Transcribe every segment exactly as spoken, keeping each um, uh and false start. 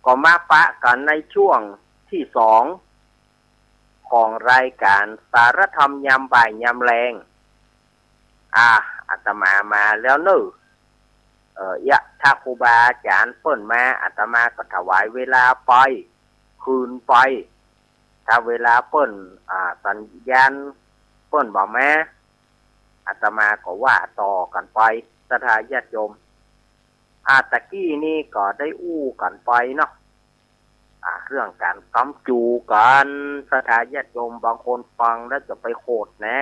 ก็มาปะกั๋นในช่วงตี้สองของรายก๋านสารธรรมยามบ่ายยามแลง อ่า อาตมามาแล้วเน่อ เอ่อ เยียะ ถ้าครูบาอาจ๋ารย์เปิ้นมา อาตมาก็ถวายเวลาไป คืนไป ถ้าเวลาเปิ้น อ่า สัญญาณเปิ้นบ่มา อาตมาก็ว่าต่อกั๋นไป ศรัทธาญาติโยม อ่า ตะกี้นี้ก็ได้อู้กั๋นไปเนาะ อ่า เรื่องก๋านกำจู๋กั๋น ศรัทธาญาติโยมบางคนฟังแล้วจะไปโขดนะ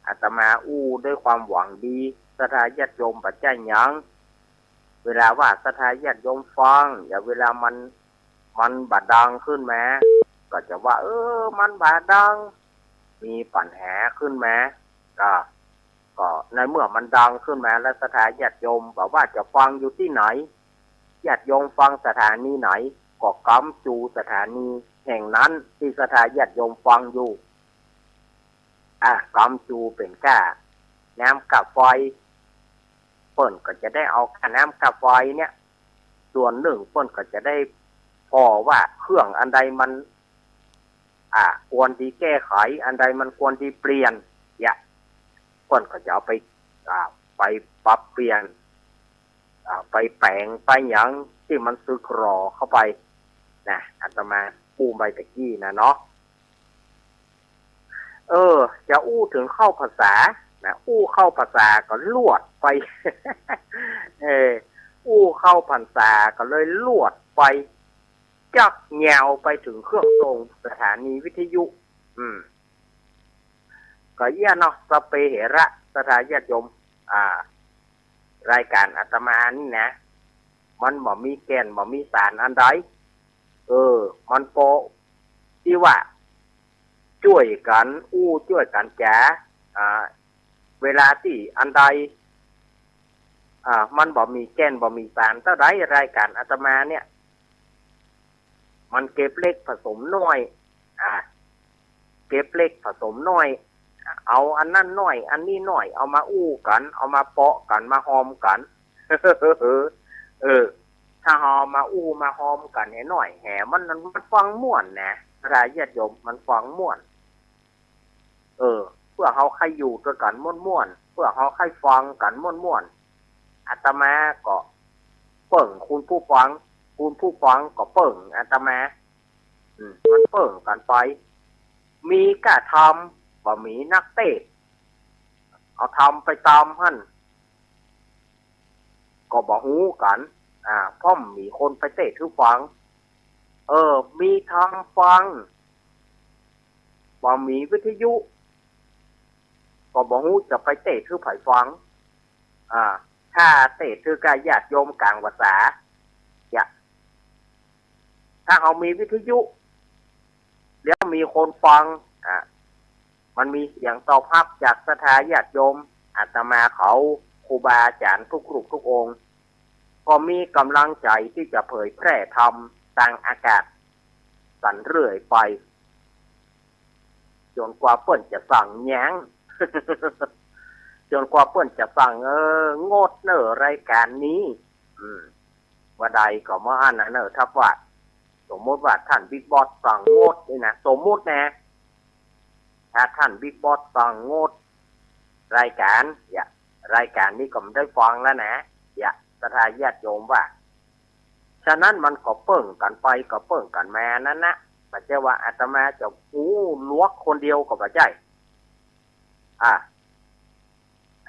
อาตมาอู้ด้วยความหวังดี ศรัทธาญาติโยมบ่ใจ้หยัง เวลาว่าศรัทธาญาติโยมฟัง อย่าเวลามัน มันบ่ดังขึ้นมา ก็จะว่า เออ มันบ่ดัง มีปัญหาขึ้นมา ก็ ก็ในเมื่อมันดังขึ้นมาแล้ว ศรัทธาญาติโยมบ่ว่าจะฟังอยู่ตี้ไหน ญาติโยมฟังสถานีไหน ก็กำจู๋สถานีแห่งนั้นตี้ศรัทธาญาติโยมฟังอยู่ อ่ะ กำจู๋เป๋นก้าน้ำก้าไฟ เปิ้นก็จะได้เอาก้าน้ำก้าไฟเนี่ย ส่วนนึ่งเปิ้นก็จะได้ผ่อว่าเครื่องอันใดมัน อ่ะ ควรตี้แก้ไข อันใดมันควรตี้เปลี่ยน เยียะ เปิ้นก็จะเอาไป อ่า ไปปรับเปลี่ยน อ่า ไปแป๋ง ไปหยังตี้มันสึกหรอเข้าไปนะ อาตมาอู้ไปตะกี้นะเนาะ เออ จะอู้เถิงเข้าพรรษานะ อู้เข้าพรรษาก็ลวดไป เออ อู้เข้าพรรษาก็เลยลวดไป จักยาวไปเถิงเครื่องส่งสถานีวิทยุ อืม ก็เยียะเนาะ สัพเพเหระ ศรัทธาญาติโยม อ่า รายก๋านอาตมานี่นะ มันบ่มีแก่นบ่มีสารอันใด เออ มันปอตี้ว่าจ้วยกั๋นอู้จ้วยกั๋นจ๋า อ่า เวลาตี้อันใด อ่า มันบ่มีแก่นบ่มีสารเต้าใด รายก๋านอาตมาเนี่ย มันเก็บเล็กผสมน้อย อ่า เก็บเล็กผสมน้อย เอาอันนั้นน้อย อันนี้น้อย เอามาอู้กั๋น เอามาเปาะกั๋น มาฮอมกั๋น เออ ถ้าเฮาเอามาอู้มาฮอมกั๋นแหน้อยแห มัน มันฟังม่วนนะ ศรัทธาญาติโยม มันฟังม่วน เออ เปื้อเฮาใค่อยู่ตวยกั๋นม่วนๆ เปื้อเฮาใค่ฟังกั๋นม่วนๆ อาตมาก็เปิ้งคุณผู้ฟัง คุณผู้ฟังก็เปิ้งอาตมา อืม มันเปิ้งกั๋นไป มีก้าธรรม บ่มีนักเตศน์ เอาธรรมไปตำหั้น ก็บ่ฮู้กั๋น อ่า เพราะบ่มีคนไปเตศน์หื้อฟัง เออ มีธรรมฟัง บ่มีวิทยุ ก็บ่ฮู้จะไปเตศน์หื้อใผฟัง อ่า ถ้าเตศน์หื้อก้าญาติโยมก๋างภาษา เยียะ ถ้าเฮามีวิทยุ แล้วมีคนฟัง อ่ะ มันมีเสียงตอบฮับจากศรัทธาญาติโยม อาตมาเขา ครูบาอาจ๋ารย์ทุกรูปทุกองค์ ก็มีก๋ำลังใจ๋ตี้จะเผยแพร่ธรรมตางอากาศสันเรื่อยไป จ๋นกว่าเปิ้นจะสั่งแย้ง จ๋นกว่าเปิ้นจะสั่ง เออ งดเน่อรายก๋านนี้ อืม บ่าใดก็บ่อั้นนะเน่อ ถ้าว่า สมมุติว่าต้านบิ๊กบอสสั่งงดนี่นะ สมมุตินะ ถ้าต้านบิ๊กบอสสั่งงดรายก๋าน เยียะ รายก๋านนี้ก็บ่ได้ฟังแล้วนะ เยียะ ศรัทธาญาติโยมว่า ฉะนั้นมันก็เปิ้งกั๋นไปก็เปิ้งกั๋นมานั้นนะ บ่ใจ้ว่าอาตมาจะฮู้หลวกคนเดียวก็บ่ใจ้ อ่า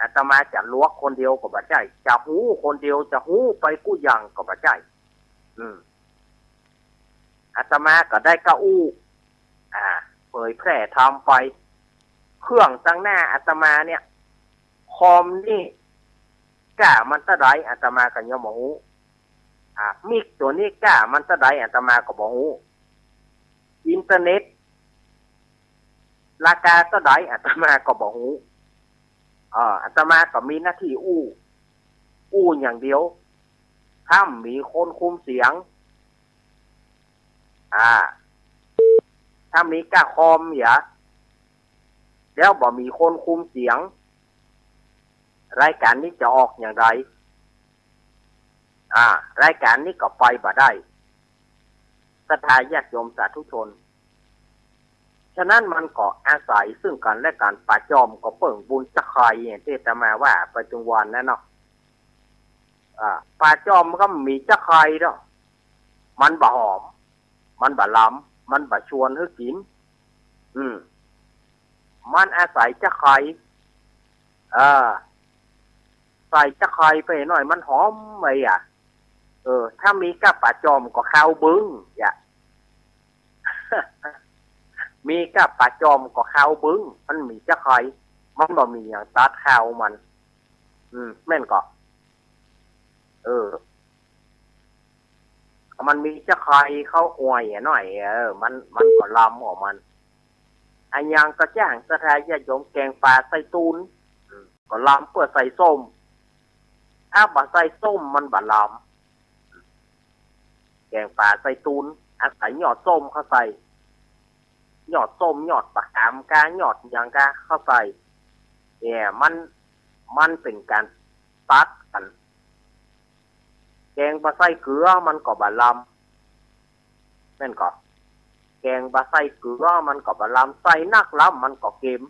อาตมาจะหลวกคนเดียวก็บ่ใจ้ จะฮู้คนเดียว จะฮู้ไปกู้อย่างก็บ่ใจ้ อืม อาตมาก็ได้ก้าอู้ อ่า เผยแพร่ธรรมไป เครื่องตังหน้าอาตมาเนี่ย คอมนี่ก้ามันเต้าใด อาตมาก็ยังบ่ฮู้ อ่า มิกตั๋วนี้ก้ามันเต้าใด อาตมาก็บ่ฮู้ อินเทอร์เน็ต ราคาเต้าใด อาตมาก็บ่ฮู้ เอ่อ อาตมาก็มีหน้าตี้อู้ อู้อย่างเดียว ถ้าบ่มีคนคุมเสียง อ่า ถ้าบ่มีก้าคอมเหีย แล้วบ่มีคนคุมเสียง รายก๋านนี้จะออกอย่างใด อ่า รายก๋านนี้ก็ไปบ่ได้ ศรัทธาญาติโยมสาธุชน ฉะนั้นมันก็อาศัยซึ่งกั๋นและกั๋น ป๋าจอมก็เปิ้งบุญจ๊ะใคร่ ตี้อาตมาว่าไปตึงวานนั้นเนาะ อ่า ป๋าจอมก็บ่มีจ๊ะใคร่ดอก มันบ่หอม มันบ่ลำ มันบ่ชวนหื้อกิ๋น อืม มันอาศัยจ๊ะใคร่ เออ ใส่จ๊ะใคร่ไปหน่อยมันหอมไปอ่ะ เออ ถ้ามีก้าป๋าจอมก็คาวบึ้งอ่ะ มีก้าป๋าจอมก็คาวบึ้ง มันมีจ๊ะใคร่ มันบ่มีหยังตัดคาวมัน อืม แม่นก่อ เออ มันมีจ๊ะใคร่เข้าอ่อยอะหน่อย เออ มัน มันก็ลำของมัน อะหยังก็จ้างศรัทธาญาติโยม แกงป๋าใส่ตุ๊น อืม ก็ลำเปื้อใส่ส้ม ถ้าบ่ใส่ส้มมันบ่ลำ แกงป๋าใส่ตุ๊น อาศัยยอดส้มเข้าใส่ ยอดส้ม ยอดมะขามกา ยอดหยังกาเข้าใส่ เนี่ย มัน มันเป๋นก๋านตัดกั๋น แกงบ่ใส่เกลือมันก็บ่ลำ แม่นก่อ แกงบ่ใส่เกลือมันก็บ่ลำ ใส่นักลำมันก็เกม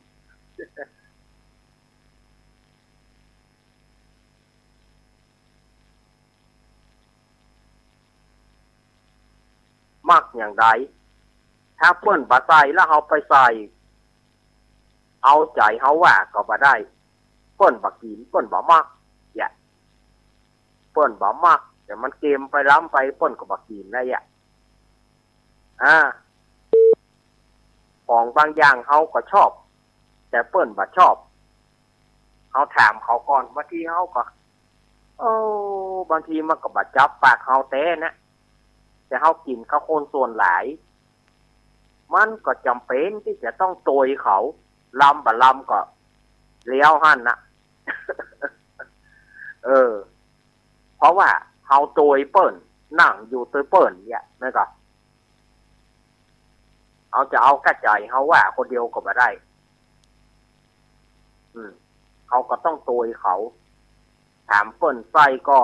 มักอย่างใด ถ้าเปิ้นบ่ใส่แล้วเฮาไปใส่ เอาใจ๋เฮาว่าก็บ่ได้ เปิ้นบ่กิ๋น เปิ้นบ่มัก เนี่ย เปิ้นบ่มัก แต่มันเกมไปลำไป เปิ้นก็บ่กิ๋นนะเนี่ย อ่า ของบางอย่างเฮาก็ชอบ แต่เปิ้นบ่ชอบ เฮาถามเขาก่อน บางทีเฮาก็ โอ้ บางทีมันก็บ่จับปากเฮาแต๊นะ แต่เฮากิ๋นกับคนส่วนหลาย มันก็จ๋ำเป๋นตี้จะต้องโตยเขา ลำบ่ลำก็แล้วหั้นนะ เออ เพราะว่าเฮาโตยเปิ้น นั่งอยู่ตวยเปิ้นเนี่ย แม่นก่อ เฮาจะเอาก้าใจ๋เฮาว่าคนเดียวก็บ่ได้ อืม เฮาก็ต้องโตยเขา ถามเปิ้นใส่ก่อ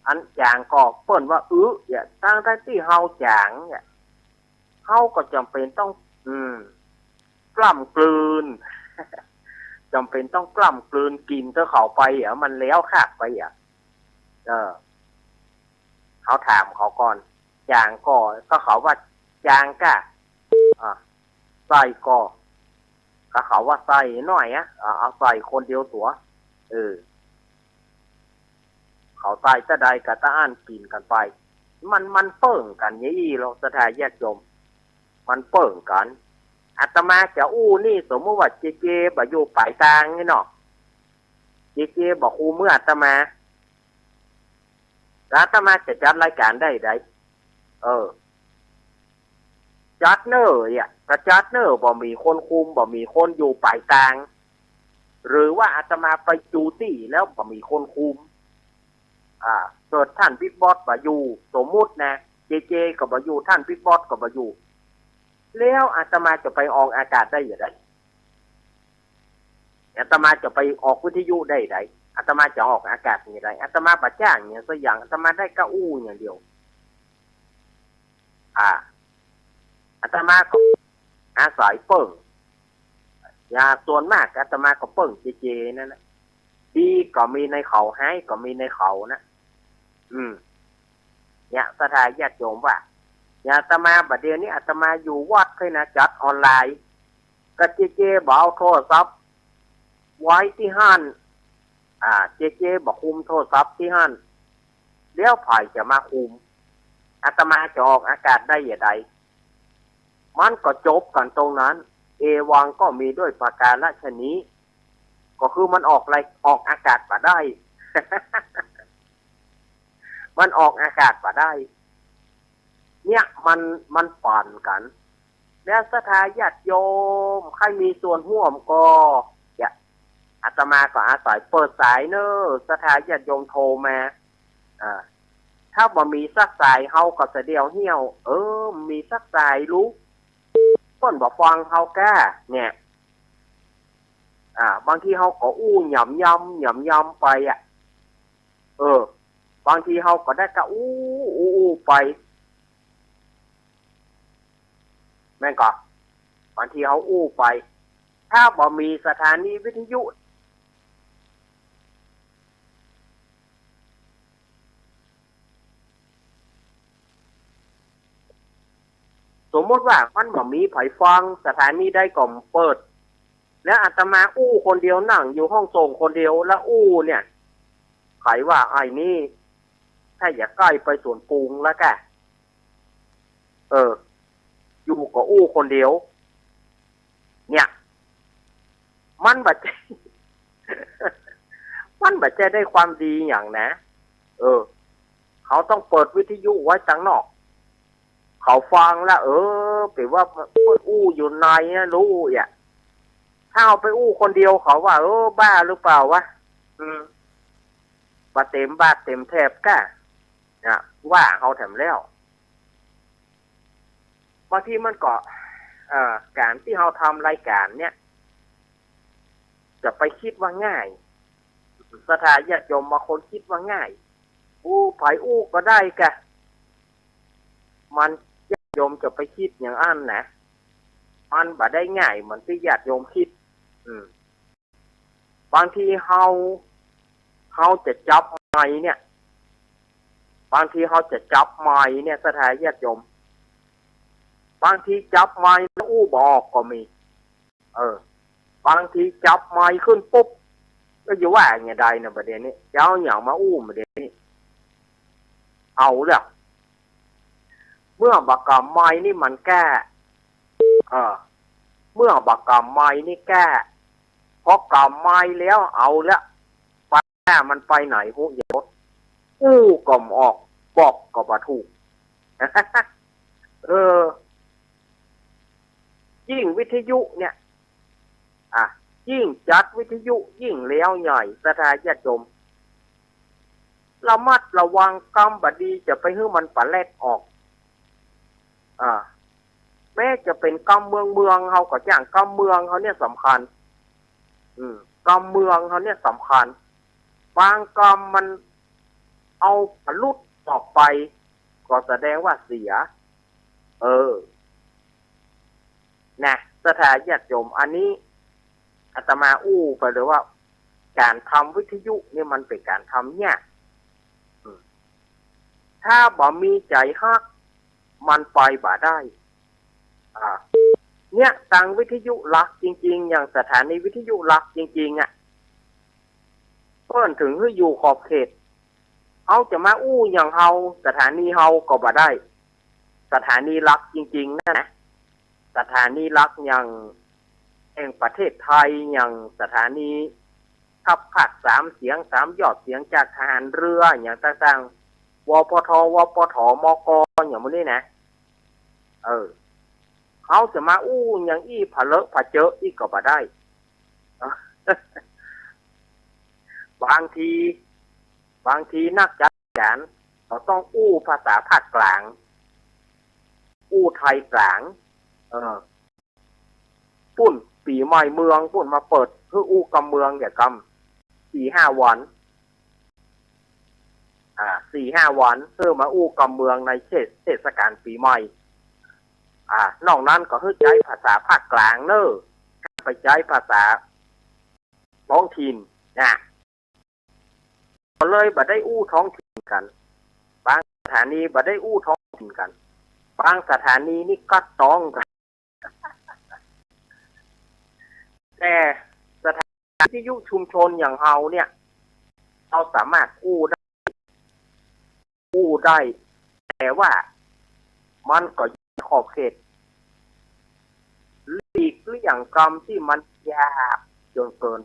อันจ๋างก่อ เปิ้นว่าอึเนี่ย ตึงๆ ตี้เฮาจ๋างเนี่ย เฮาก็จ๋ำเป๋นต้อง อืม กล้ำกลืน จ๋ำเป๋นต้องกล้ำกลืนกิ๋นตวยเขาไปอะ มันแล้วคากไปอะ เออ เฮาถามเขาก่อน จ๋างก่อ ก็เขาว่าจ๋างก้า อ่ะ ใส่ก่อ ก็เขาว่าใส่หน้อยอะ อ่ะ เอาใส่คนเดียวตั๋ว เออ เขาใส่ตะใดก็ตะอั้นกิ๋นกั๋นไป มัน มันเปิ้งกั๋นอย่างอี้ลอ ศรัทธาญาติโยม มันเปิ้งกั๋น อาตมาจะอู้นี่ สมมุติว่าเจเจบ่อยู่ป๋ายตางนี่เนาะ เจเจบ่คุมเมืองอาตมา แล้วอาตมาจะจัดรายก๋านได้ใด เออ จัดเน่อเนี่ย ก็จัดเน่อ บ่มีคนคุม บ่มีคนอยู่ป๋ายตาง หรือว่าอาตมาไปอยู่ตี้แล้วบ่มีคนคุม อ่า เกิดต้านบิ๊กบอสบ่อยู่ สมมุตินะ เจเจก็บ่อยู่ ต้านบิ๊กบอสก็บ่อยู่ แล้วอาตมาจะไปออกอากาศได้อย่างใด อาตมาจะไปออกวิทยุได้ใด อาตมาจะออกอากาศอย่างใด อาตมาบ่จ้างหยังสักอย่าง อาตมาได้ก้าอู้อย่างเดียว อ่า อาตมาก็อาศัยเปิ้ง อย่างส่วนมากอาตมาก็เปิ้งเจเจนั่นนะ ดีก็มีในเขา ฮ้ายก็มีในเขานะ อืม เนี่ย ศรัทธาญาติโยมว่า อย่างอาตมาบ่าเดี่ยวนี้อาตมาอยู่วัดเคยนะ จัดออนไลน์ ก็เจเจบ่เอาโทรศัพท์ไว้ตี้หั้น อ่า เจเจบ่คุมโทรศัพท์ตี้หั้น แล้วใผจะมาคุม อาตมาจะออกอากาศได้อย่างใด มันก็จบกั๋นตรงนั้น เอวังก็มีด้วยประการฉะนี้ ก็คือมันออกอะไร ออกอากาศบ่ได้ มันออกอากาศบ่ได้ เนี่ย มัน มันปั่นกั๋น แล้วศรัทธาญาติโยม ใผมีส่วนฮ่วมก็ เนี่ย อาตมาก็อาศัยเปิดสายเน่อ ศรัทธาญาติโยมโทรมา อ่า ถ้าบ่มีสักสายเฮาก็สะเดี่ยวเหี่ยว เออ มีสักสายลูก เปิ้นบ่ฟังเฮาก้า เนี่ย อ่า บางทีเฮาก็อู้หย่ำย่ำ หย่ำย่ำไปอะ เออ บางทีเฮาก็ได้ก้าอู้ อู้ อู้ไป แม่นก่อ บางทีเฮาอู้ไป ถ้าบ่มีสถานีวิทยุ สมมติว่ามันบ่มีใผฟัง สถานีใดก็บ่เปิด แล้วอาตมาอู้คนเดียว นั่งอยู่ห้องส่งคนเดียว แล้วอู้เนี่ย ใผว่าไอ้นี่ ถ้าอยากใก้ไปสวนปรุงแล้วกะ เออ อยู่ก็อู้คนเดียว เนี่ย มันบ่ใจ้ มันบ่ใจ้ได้ความดีหยังนะ เออ เขาต้องเปิดวิทยุไว้ตังนอก เขาฟังแล้ว เออ แป๋ว่าเปิ้นอู้อยู่ในนะ ฮู้อะ ถ้าเอาไปอู้คนเดียว เขาว่า เออ บ้าหรือเปล่าวะ อืม บ่เต็มบาทเต็มแถบก้า นะ ว่าเฮาแถมแล้ว บางทีมันก็ เอ่อ ก๋านตี้เฮาทำรายก๋านเนี่ย จะไปกึ๊ดว่าง่าย ศรัทธาญาติโยมบางคนกึ๊ดว่าง่าย อู้ ใผอู้ก็ได้กะ มัน ญาติโยมจะไปกึ๊ดอย่างอั้นนะ มันบ่ได้ง่ายเหมือนตี้ญาติโยมกึ๊ด อืม บางทีเฮา เฮาจะจับไมค์เนี่ย บางทีเฮาจะจับไมค์เนี่ย ศรัทธาญาติโยม บางทีจับไมค์แล้วอู้บ่ออกก็มี เออ บางทีจับไมค์ขึ้นปุ๊บ ก็จะว่าไงได้นะ บ่าเดี่ยวนี้ จะเอาหยังมาอู้ บ่าเดี่ยวนี้ เอาแล้ว เมื่อบ่ากำไมค์นี่มันแก้ เออ เมื่อบ่ากำไมค์นี่แก้ พอกำไมค์แล้วเอาแล้ว ไปหน้ามันไปไหนฮู้ยังบ่ อู้ก็บ่ออก บอกก็บ่ถูก เออ ยิ่งวิทยุเนี่ย อ่ะ ยิ่งจัดวิทยุยิ่งแล้วใหญ่ ศรัทธาญาติโยม ระมัดระวังกำบ่ดีจะไปหื้อมันปะแลดออก อ่า แม้จะเป๋นกำเมืองเมืองเฮาก็จ้าง กำเมืองเฮาเนี่ยสำคัญ อืม กำเมืองเฮาเนี่ยสำคัญ บางกำมันเอาปะลุดออกไป ก็แสดงว่าเสีย เออ นะ ศรัทธาญาติโยม อันนี้อาตมาอู้ไปเลยว่า ก๋านทำวิทยุนี่มันเป๋นก๋านทำยาก อืม ถ้าบ่มีใจ๋ฮัก มันไปบ่ได้ อ่า เนี่ย ตังวิทยุหลักจริงๆ อย่างสถานีวิทยุหลักจริงๆ อะ เปิ้นเถิงหื้ออยู่ขอบเขต เฮาจะมาอู้อย่างเฮา สถานีเฮาก็บ่ได้ สถานีหลักจริงๆ นั่นนะ สถานีหลักอย่างแห่งประเทศไทย อย่างสถานีทัพภาคสามเสียง สามยอดเสียงจากทหารเรือ อย่างต่างๆ วปท วปถ มก อย่างหมู่นี้นะ เออ เฮาจะมาอู้อย่างอี้ผะเลอะผะเจอะอี้ก็บ่ได้ บางที บางทีนักจัดก๋านเขาต้องอู้ภาษาภาคกลาง อู้ไทยกลาง เออ ปุ้น ปี๋ใหม่เมืองปุ้นมาเปิดหื้ออู้กำเมืองเหียกำ สี่ห้าวัน อ่า สี่ห้าวัน หื้อมาอู้กำเมืองในเทศ เทศกาลปี๋ใหม่ อ่า นอกนั้นก็หื้อใจ๊ภาษาภาคกลางเน่อ ไปใจ๊ภาษาท้องถิ่นนะ ก็เลยบ่ได้อู้ท้องถิ่นกั๋น บางสถานีบ่ได้อู้ท้องถิ่นกั๋น บางสถานีนี่กั๊ดต๊องกั๋น แต่สถานีวิทยุชุมชนอย่างเฮาเนี่ย เฮาสามารถอู้ได้ อู้ได้ แต่ว่ามันก็อยู่ในขอบเขต หลีกเลี่ยงกำตี้มันหยาบจ๋นเกิ๋น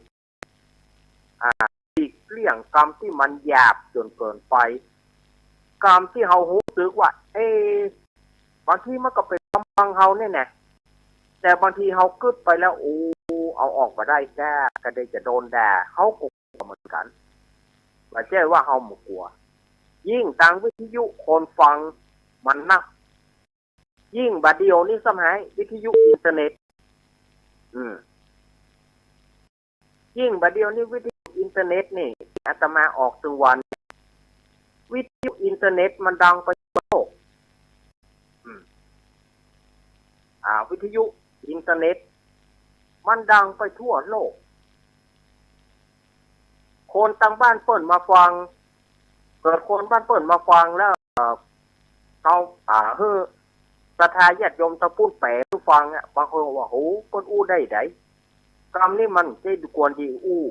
อ่า หลีกเลี่ยงกำตี้มันหยาบจ๋นเกิ๋นไป กำตี้เฮาฮู้สึกว่า เอ๊ะ บางทีมันก็เป๋นกำเมืองเฮาเนี่ยแหละ แต่บางทีเฮากึ๊ดไปแล้ว โอ้ เอาออกบ่ได้แก้ ก็ได้จะโดนด่า เฮาก็กั๋วเหมือนกั๋น บ่ใจ้ว่าเฮาบ่กั๋ว ยิ่งตังวิทยุคนฟังมันนัก ยิ่งบ่าเดี่ยวนี้ซ้ำหาย วิทยุอินเทอร์เน็ต อืม ยิ่งบ่าเดี่ยวนี้วิทยุอินเทอร์เน็ตนี่ อาตมาออกตึงวัน วิทยุอินเทอร์เน็ตมันดังไปทั่วโลก อืม อ่า วิทยุ อินเทอร์เน็ต มันดังไปทั่วโลก คนตางบ้านเปิ้นมาฟัง เกิดคนบ้านเปิ้นมาฟังแล้ว เอ่อ เขา อ่า หื้อศรัทธาญาติโยมตางปู๊นแป๋หื้อฟังอะ บางคนว่า โห เปิ้นอู้ได้ใด กำนี้มันจะควรดีอู้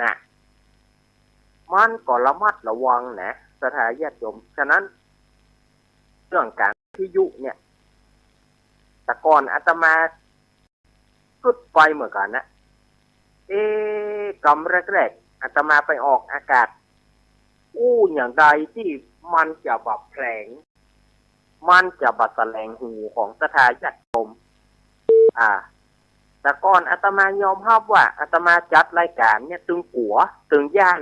นะ มันก็ระมัดระวังนะ ศรัทธาญาติโยม ฉะนั้น เรื่องก๋านวิทยุเนี่ย แต่ก่อนอาตมา กึ๊ดไปเหมือนกั๋นนะ เอ๊ะ กำแรกๆ อาตมาไปออกอากาศ อู้อย่างใดตี้มันจะบ่แผลง มันจะบ่แสลงหูของศรัทธาญาติโยม อ่า แต่ก่อนอาตมายอมฮับว่าอาตมาจัดรายก๋านเนี่ยตึงกั๋ว ตึงย้าน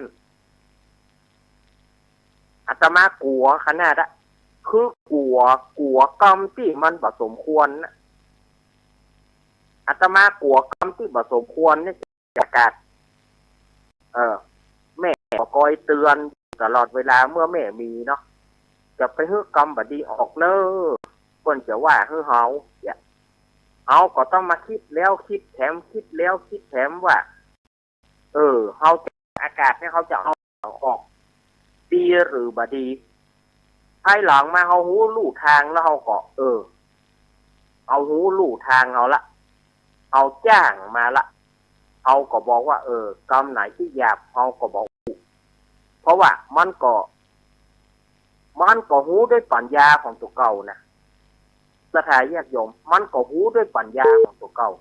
อาตมากั๋วขนาดอะ คือกั๋ว กั๋วกำตี้มันบ่สมควรนะ อาตมากั๋วกำตี้บ่สมควรเนี่ย จะกัด เออ แม่ก็คอยเตือนตลอดเวลาเมื่อแม่มีเนาะ จะไปหื้อกำบ่ดีออกเน่อ เปิ้นจะว่าหื้อเฮา เนี่ย เฮาก็ต้องมาคิดแล้วคิดแถม คิดแล้วคิดแถมว่า เออ เฮาจะ อากาศเนี่ยเฮาจะเอาออก ดีหรือบ่ดี ภายหลังมาเฮาฮู้ลู่ตางแล้วเฮาก็ เออ เฮาฮู้ลู่ตางเฮาละ เฮาจ้างมาละ เฮาก็บอกว่า เออ กำไหนตี้หยาบเฮาก็บ่อู้ เพราะว่ามันก็ มันก็ฮู้ด้วยปั๋ญญาของตั๋วเก่านะ ศรัทธาญาติโยม มันก็ฮู้ด้วยปั๋ญญาของตั๋วเก่า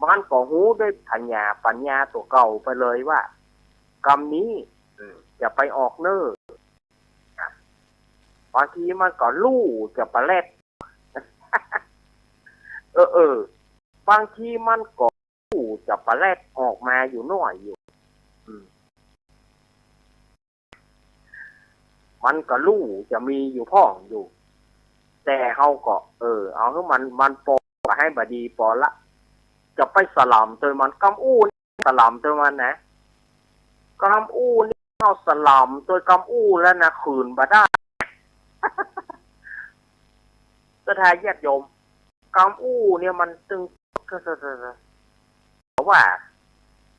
มันก็ฮู้ด้วยปั๋ญญา ปั๋ญญาตั๋วเก่าไปเลยว่า กำนี้ อืม จะไปออกเน่อ บางทีมันก็ลู่จะปะแลด เออ เออ บางทีมันก็ลู่จะปะแลดออกมาอยู่หน้อยอยู่ อืม มันก็ลู่จะมีอยู่พ่องอยู่ แต่เฮาก็ เออ เอาหื้อมัน มันปอ บ่หื้อบ่ดีปอละ จะไปสล่ำตวยมัน กำอู้นี่สล่ำตวยมันนะ กำอู้นี่เฮาสล่ำตวยกำอู้แล้วนะ คืนบ่ได้ ศรัทธาญาติโยม กำอู้เนี่ยมันตึง เขาว่า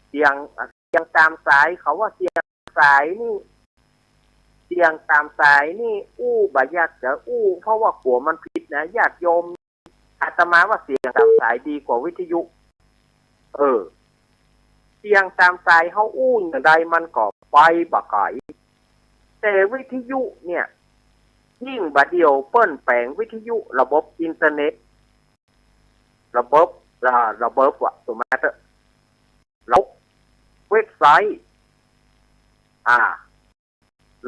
เสียง เสียงต๋ามสาย เขาว่าเสียงสายนี่ เสียงต๋ามสายนี่ อู้บ่อยากจะอู้ เพราะว่ากั๋วมันผิดนะ ญาติโยม อาตมาว่าเสียงต๋ามสายดีกว่าวิทยุ เออ เสียงต๋ามสายเฮาอู้อย่างใดมันก็ไปบ่ไก๋ แต่วิทยุเนี่ย ยิ่งบ่าเดี่ยวเปิ้นแป๋งวิทยุระบบอินเทอร์เน็ต ระบบ อ่า ระบบว่า สมมุติว่า ระบบเว็บไซต์ อ่า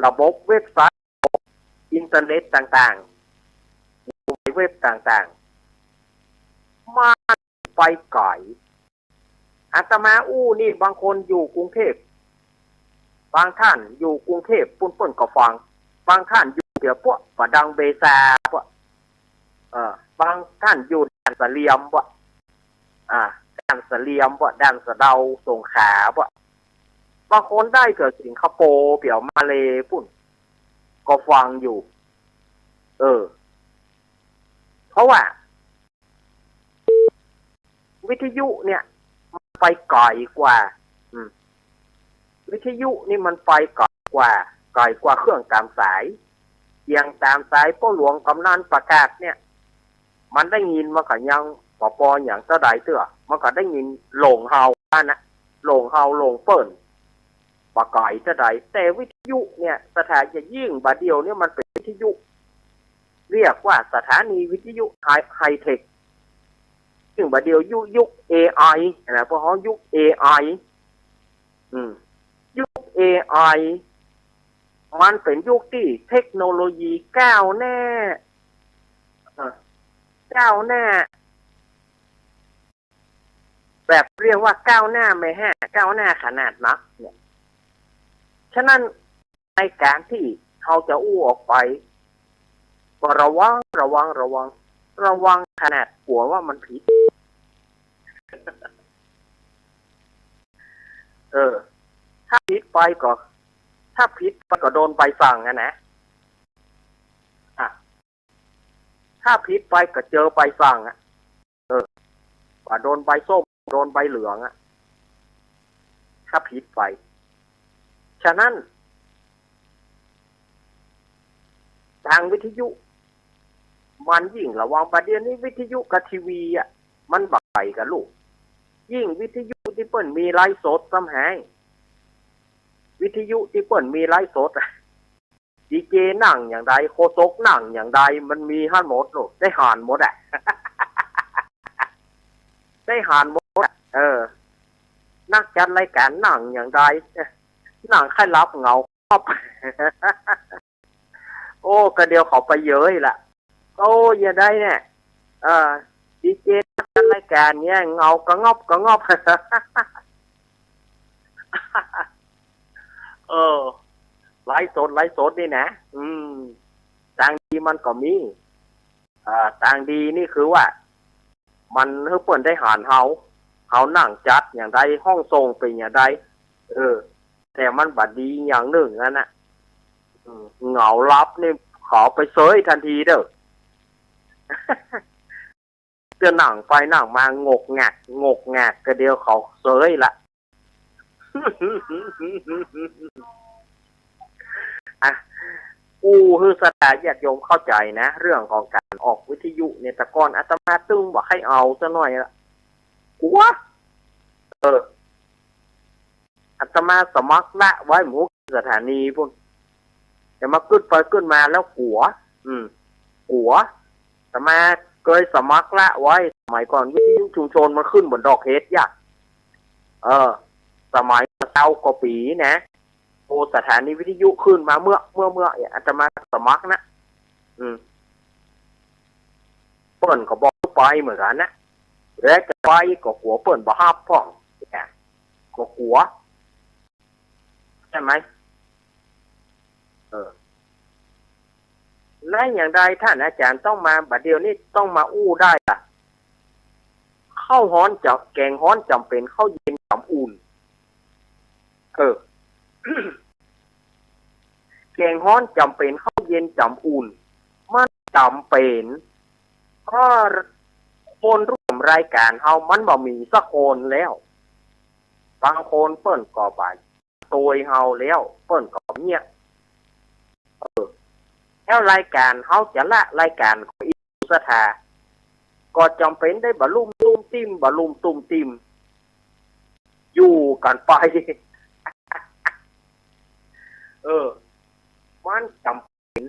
ระบบเว็บไซต์ อินเทอร์เน็ตต่างๆ เว็บต่างๆ มันไปไก๋ อาตมาอู้นี่บางคนอยู่กรุงเทพฯ บางท่านอยู่กรุงเทพฯปู๊นเปิ้นก็ฟัง บางท่านอยู่แถวป้วกประดังเบซาป้วก เออ บางท่านอยู่ด่านสะเหลี่ยมป้วก อ่า ด่านสะเหลี่ยมป้วก ด่านสะเดา สงขลาป้วก บางคนได้แถวสิงคโปร์ แถวมาเลย์ปู๊น ก็ฟังอยู่ เออ เพราะว่า วิทยุเนี่ย มันไปไก๋กว่า อืม วิทยุนี่มันไปไก๋กว่า ไก๋กว่าเครื่องต๋ามสาย เสียงต๋ามสายป้อหลวงกำนันประกาศเนี่ย มันได้ยินมันก็ยังบ่ปอหยังเต้าใดเตื้อ มันก็ได้ยินหลงเฮาอันนะ หลงเฮาหลงเปิ้น บ่ไก๋เต้าใด แต่วิทยุเนี่ย ศรัทธาจะยิ่งบ่าเดี่ยวเนี่ยมันเป๋นวิทยุ เรียกว่าสถานีวิทยุไฮ ไฮเทค ซึ่งบ่าเดี่ยวยุค ยุค เอไอ นะ พวกเฮายุค เอไอ อืม ยุค เอไอ มันเป๋นยุคตี้เทคโนโลยีก้าวหน้า เออ ก้าวหน้า แบบเรียกว่าก้าวหน้าแม่ฮ้า ก้าวหน้าขนาดนักเนี่ย ฉะนั้นในก๋านตี้เฮาจะอู้ออกไป ก็ระวัง ระวัง ระวัง ระวังขนาดกั๋วว่ามันผิด เออ ถ้าผิดไปก็ ถ้าผิดไปก็โดนใบสั่งอะนะ อ่ะ ถ้าผิดไปก็เจอใบสั่งอะ บ่โดนใบส้ม โดนใบเหลืองอะ ถ้าผิดไป ฉะนั้น ตางวิทยุ มันยิ่งระวัง บ่าเดี่ยวนี้วิทยุกับทีวีอะ มันบ่ไปกั๋นลูก ยิ่งวิทยุตี้เปิ้นมีไลฟ์สดซ้ำแฮง วิทยุตี้เปิ้นมีไลฟ์สดอะ ดีเจนั่งอย่างใด โฆษกนั่งอย่างใด มันมีหั้นหมดลูก ได้หันหมดอะ ได้หันหมดอะ เออ นักจัดรายก๋านนั่งอย่างใด นั่งใค่หลับเหงา โอ้ ก็เดี๋ยวเขาไปเย้ยละ โอ้ อย่าได้เนี่ย เออ ดีเจจัดรายก๋านเนี่ย เหงากะงอบกะงอบ เออ ไลฟ์สด ไลฟ์สดนี่นะ อืม ตางดีมันก็มี เอ่อ ตางดีนี่คือว่า มันหื้อเปิ้นได้หันเฮา เฮานั่งจัดอย่างใด ห้องส่งเป๋นอย่างใด เออ แต่มันบ่ดีอย่างนึ่งอั้นนะ อืม เหงาหลับนี่ เขาไปเซยตันทีเด้อ เตื้อนั่งไปนั่งมา งกงัก งกงัก ก็เดี๋ยวเขาเซยละ อ่ะ อู้หื้อศรัทธาญาติโยมเข้าใจ๋นะ เรื่องของก๋านออกวิทยุเนี่ย แต่ก่อนอาตมาตึงบ่ใค่เอาสักหน่อยละ กั๋ว เออ อาตมาสมัครละไว้หมู่สถานีปู๊น แต่มากึ๊ดไปกึ๊ดมาแล้วกั๋ว อืม กั๋ว อาตมาเกยสมัครละไว้ สมัยก่อนวิทยุชุมชนมันขึ้นบนดอกเห็ดยะ เออ สมัยซาวกว่าปี๋นะ โอ้ สถานีวิทยุขึ้นมาเมื่อ เมื่อ เมื่อ เนี่ย อาตมาสมัครนะ อืม เปิ้นก็บ่หื้อไปเหมือนกั๋นนะ และจะไปก็กั๋วเปิ้นบ่ฮับพ่อง เนี่ย ก็กั๋ว ใช่ไหม เออ แล้วอย่างใดต้านอาจ๋ารย์ต้องมา บ่าเดี่ยวนี้ต้องมาอู้ได้ล่ะ ข้าวฮ้อนจ๋ำ แก๋งฮ้อนจ๋ำเป๋น ข้าวเย็นจ๋ำอุ่น เออ แก๋งฮ้อนจ๋ำเป๋น ข้าวเย็นจ๋ำอุ่น มันจ๋ำเป๋น เพราะคนร่วมรายก๋านเฮามันบ่มีสักคนแล้ว บางคนเปิ้นก็บ่าตวยเฮาแล้ว เปิ้นก็เงียบ เออ แล้วรายก๋านเฮาจะละรายก๋านก็อีก ศรัทธา ก็จ๋ำเป๋นได้บ่ลุ่มตุ้มติ้ม บ่ลุ่มตุ้มติ้ม อยู่กั๋นไป เออ มันจ๋ำเป๋น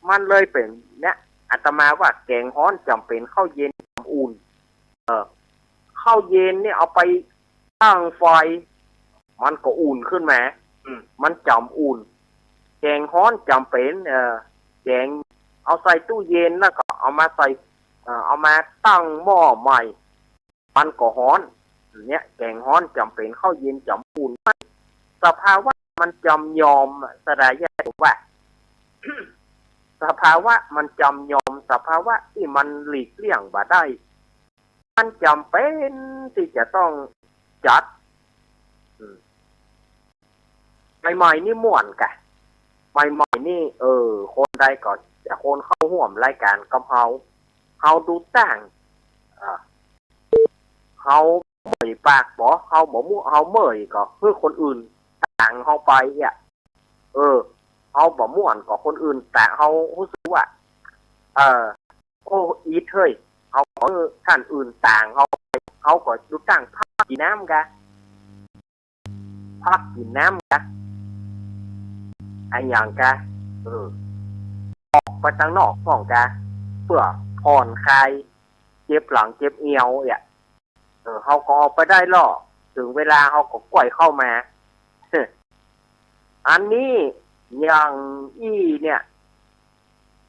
มันเลยเป๋นเนี่ย อาตมาว่าแก๋งฮ้อนจ๋ำเป๋น ข้าวเย็นจ๋ำอุ่น เออ ข้าวเย็นเนี่ยเอาไปตั้งไฟ มันก็อุ่นขึ้นมา อืม มันจ๋ำอุ่น แก๋งฮ้อนจ๋ำเป๋น เออ แก๋งเอาใส่ตู้เย็นแล้วก็เอามาใส่ เอ่อ เอามาตั้งหม้อใหม่ มันก็ฮ้อน เนี่ย แก๋งฮ้อนจ๋ำเป๋น ข้าวเย็นจ๋ำอุ่น สภาวะมันจ๋ำยอม ศรัทธาญาติโยมว่า สภาวะมันจ๋ำยอม สภาวะตี้มันหลีกเลี่ยงบ่ได้ มันจ๋ำเป๋นตี้จะต้องจัด อืม ใหม่ๆ นี่ม่วนกะ ใหม่ๆ นี่ เออ คนใดก็จะคนเข้าฮ่วมรายก๋านกับเฮา เฮาดูตั้ง อ่า เฮาเมื่อยปากบ่ เฮาบ่มู่ เฮาเมื่อยก็หื้อคนอื่นตางเฮาไปอะ เออ เฮาบ่ม่วนก็คนอื่นตาง เฮาฮู้สึกว่า เออ โอ้ อิดเฮ้ย เฮาก็หื้อต้านอื่นตางเฮาไป เฮาก็ดูตั้งพักกิ๋นน้ำกะ พักกิ๋นน้ำกะ อะหยังกะ เออ ออกไปตังนอกพ่องกะ เปื้อผ่อนคลาย เจ็บหลังเจ็บเอวอะ เออ เฮาก็ออกไปได้ลอ เถิงเวลาเฮาก็ก้อยเข้ามา อันนี้อย่างอี้เนี่ย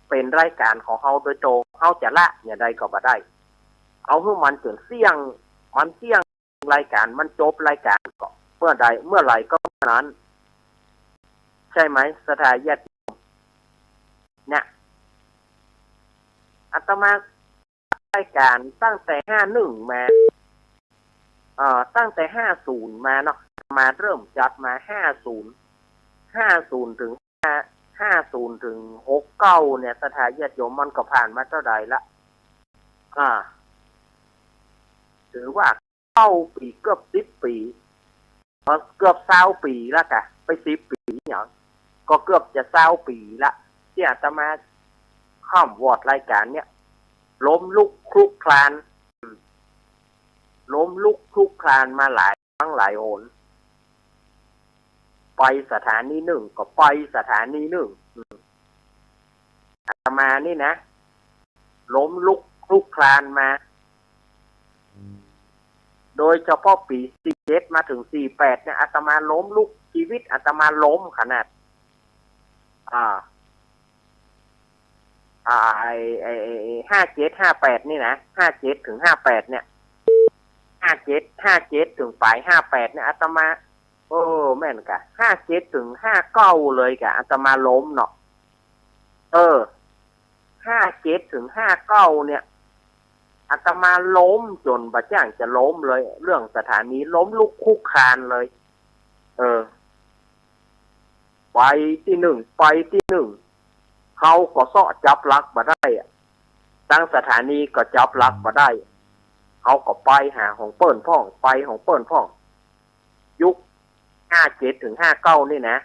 เป๋นรายก๋านของเฮาโดยตรง เฮาจะละอย่างใดก็บ่ได้ เอาหื้อมันจ๋นเสี้ยง มันเสี้ยง รายก๋านมันจบ รายก๋านก็เมื่อใด เมื่อไหร่ก็เมื่อนั้น ใช่ไหม ศรัทธาญาติโยม เนี่ย อาตมารายก๋านตั้งแต่ห้าหนึ่งมา เอ่อ ตั้งแต่ห้าศูนย์มาเนาะ อาตมาเริ่มจัดมาห้าศูนย์ ห้าศูนย์ถึง ห้า ห้าศูนย์ถึงหกเก้าเนี่ย ศรัทธาญาติโยม มันก็ผ่านมาเต้าใดละ อ่า อว่าเก้าปี๋ เกือบสิบปี๋ เอ่อ เกือบซาวปี๋ละกะ ไปสิบปี๋หยัง ก็เกือบจะซาวปี๋ละ ตี้อาตมาคร่ำวอดรายก๋านเนี่ย ล้มลุกคลุกคลาน ล้มลุกคลุกคลานมาหลายครั้งหลายหน ไปสถานีนึ่งก็ไปสถานีนึ่ง อืม อาตมานี่นะ ล้มลุกคลุกคลานมา โดยเฉพาะปี๋สี่เจ็ดมาเถิงสี่แปดเนี่ย อาตมาล้มลุก จีวิตอาตมาล้มขนาด อ่า อ่า ไอ้ ไอ้ ไอ้ ไอ้ ห้าเจ็ด ห้าแปด นี่นะ ห้าเจ็ด เถิง ห้าแปด เนี่ย ห้าเจ็ด ห้าเจ็ด เถิงป๋าย ห้าแปด เนี่ย อาตมา เออ แม่นกะ ห้าเจ็ด เถิง ห้าเก้า เลยกะ อาตมาล้มเนาะ เออ ห้าเจ็ด เถิง ห้าเก้า เนี่ย อาตมาล้มจ๋นบ่จ้างจะล้มเลย เรื่องสถานี ล้มลุกคลุกคลานเลย เออ ไปตี้นึ่ง ไปตี้นึ่ง เฮาก็เซาะจับหลักบ่ได้อะ ตังสถานีก็จับหลักบ่ได้ เฮาก็ไปหาของเปิ้นพ่อง ไปของเปิ้นพ่อง ยุค ห้าเจ็ด เถิง ห้าเก้า นี่นะ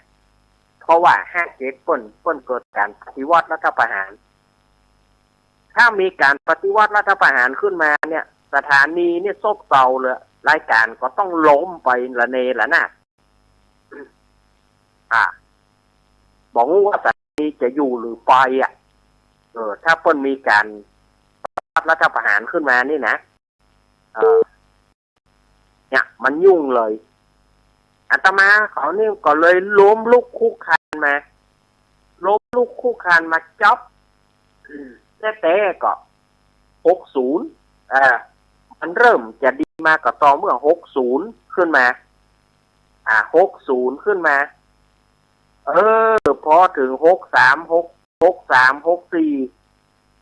เพราะว่า ห้าเจ็ด เปิ้น เปิ้นเกิดก๋านปฏิวัติรัฐประหาร ถ้ามีก๋านปฏิวัติรัฐประหารขึ้นมาเนี่ย สถานีเนี่ยซบเซาเลย รายก๋านก็ต้องล้มไประเนระนาด อ่า บ่ฮู้ว่าสถานีจะอยู่หรือไปอะ เออ ถ้าเปิ้นมีก๋านรัฐประหารขึ้นมานี่นะ เออ เนี่ย มันยุ่งเลย อาตมาเขานี่ก็เลยล้มลุกคลุกคลานมา ล้มลุกคลุกคลานมาจ๊อบ อืม แต๊ๆ ก็ หกศูนย์ เออ มันเริ่มจะดีมาก็ต่อเมื่อ หกศูนย์ ขึ้นมา อ่า หกศูนย์ ขึ้นมา เออ พอเถิง หกสาม หก หกสาม หกสี่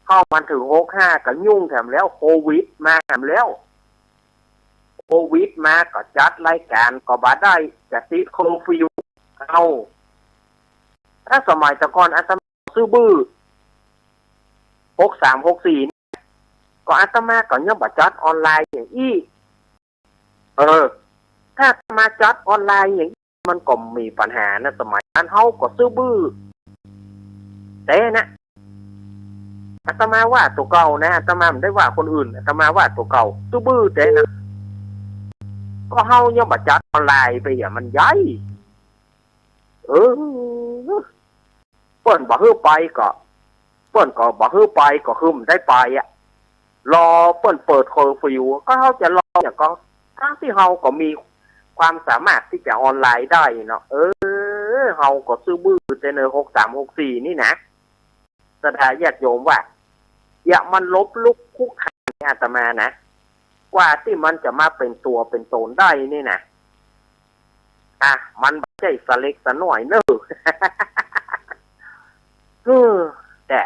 เข้ามาเถิง หกห้า ก็ยุ่งแถมแล้ว โควิดมาแถมแล้ว โควิดมาก็จัดรายก๋านก็บ่ได้ จะติดเคอร์ฟิว เอา ถ้าสมัยแต่ก่อนอาตมาซื่อบื้อ หกสาม หกสี่ เนี่ย ก็อาตมาก็ยังบ่จัดออนไลน์อย่างอี้ เออ ถ้ามาจัดออนไลน์อย่างอี้ มันก็มีปัญหานะ สมัยนั้นเฮาก็ซื่อบื้อ แต่นะ อาตมาว่าตั๋วเก่านะ อาตมาบ่ได้ว่าคนอื่น อาตมาว่าตั๋วเก่า ซื่อบื้อแต่นะ ก็เฮายังบ่จัดออนไลน์ไปอะ มันใหญ่ เออ เปิ้นบ่หื้อไปก็ เปิ้นก็บ่หื้อไป ก็คือบ่ได้ไปอะ รอเปิ้นเปิดเคอร์ฟิว ก็เฮาจะรอหยังก็ ตังตี้เฮาก็มีความสามารถตี้จะออนไลน์ได้เนาะ เออ เฮาก็ซื่อบื้อแต่เนอ หกสาม หกสี่ นี่นะ ศรัทธาญาติโยมว่า อย่ามันล้มลุกคลุกคลานอาตมานะ กว่าตี้มันจะมาเป๋นตั๋วเป๋นต๋นได้นี่นะ อ่ะ มันบ่ใจ้สะเล็กสะน้อยเนอะ เออ แต่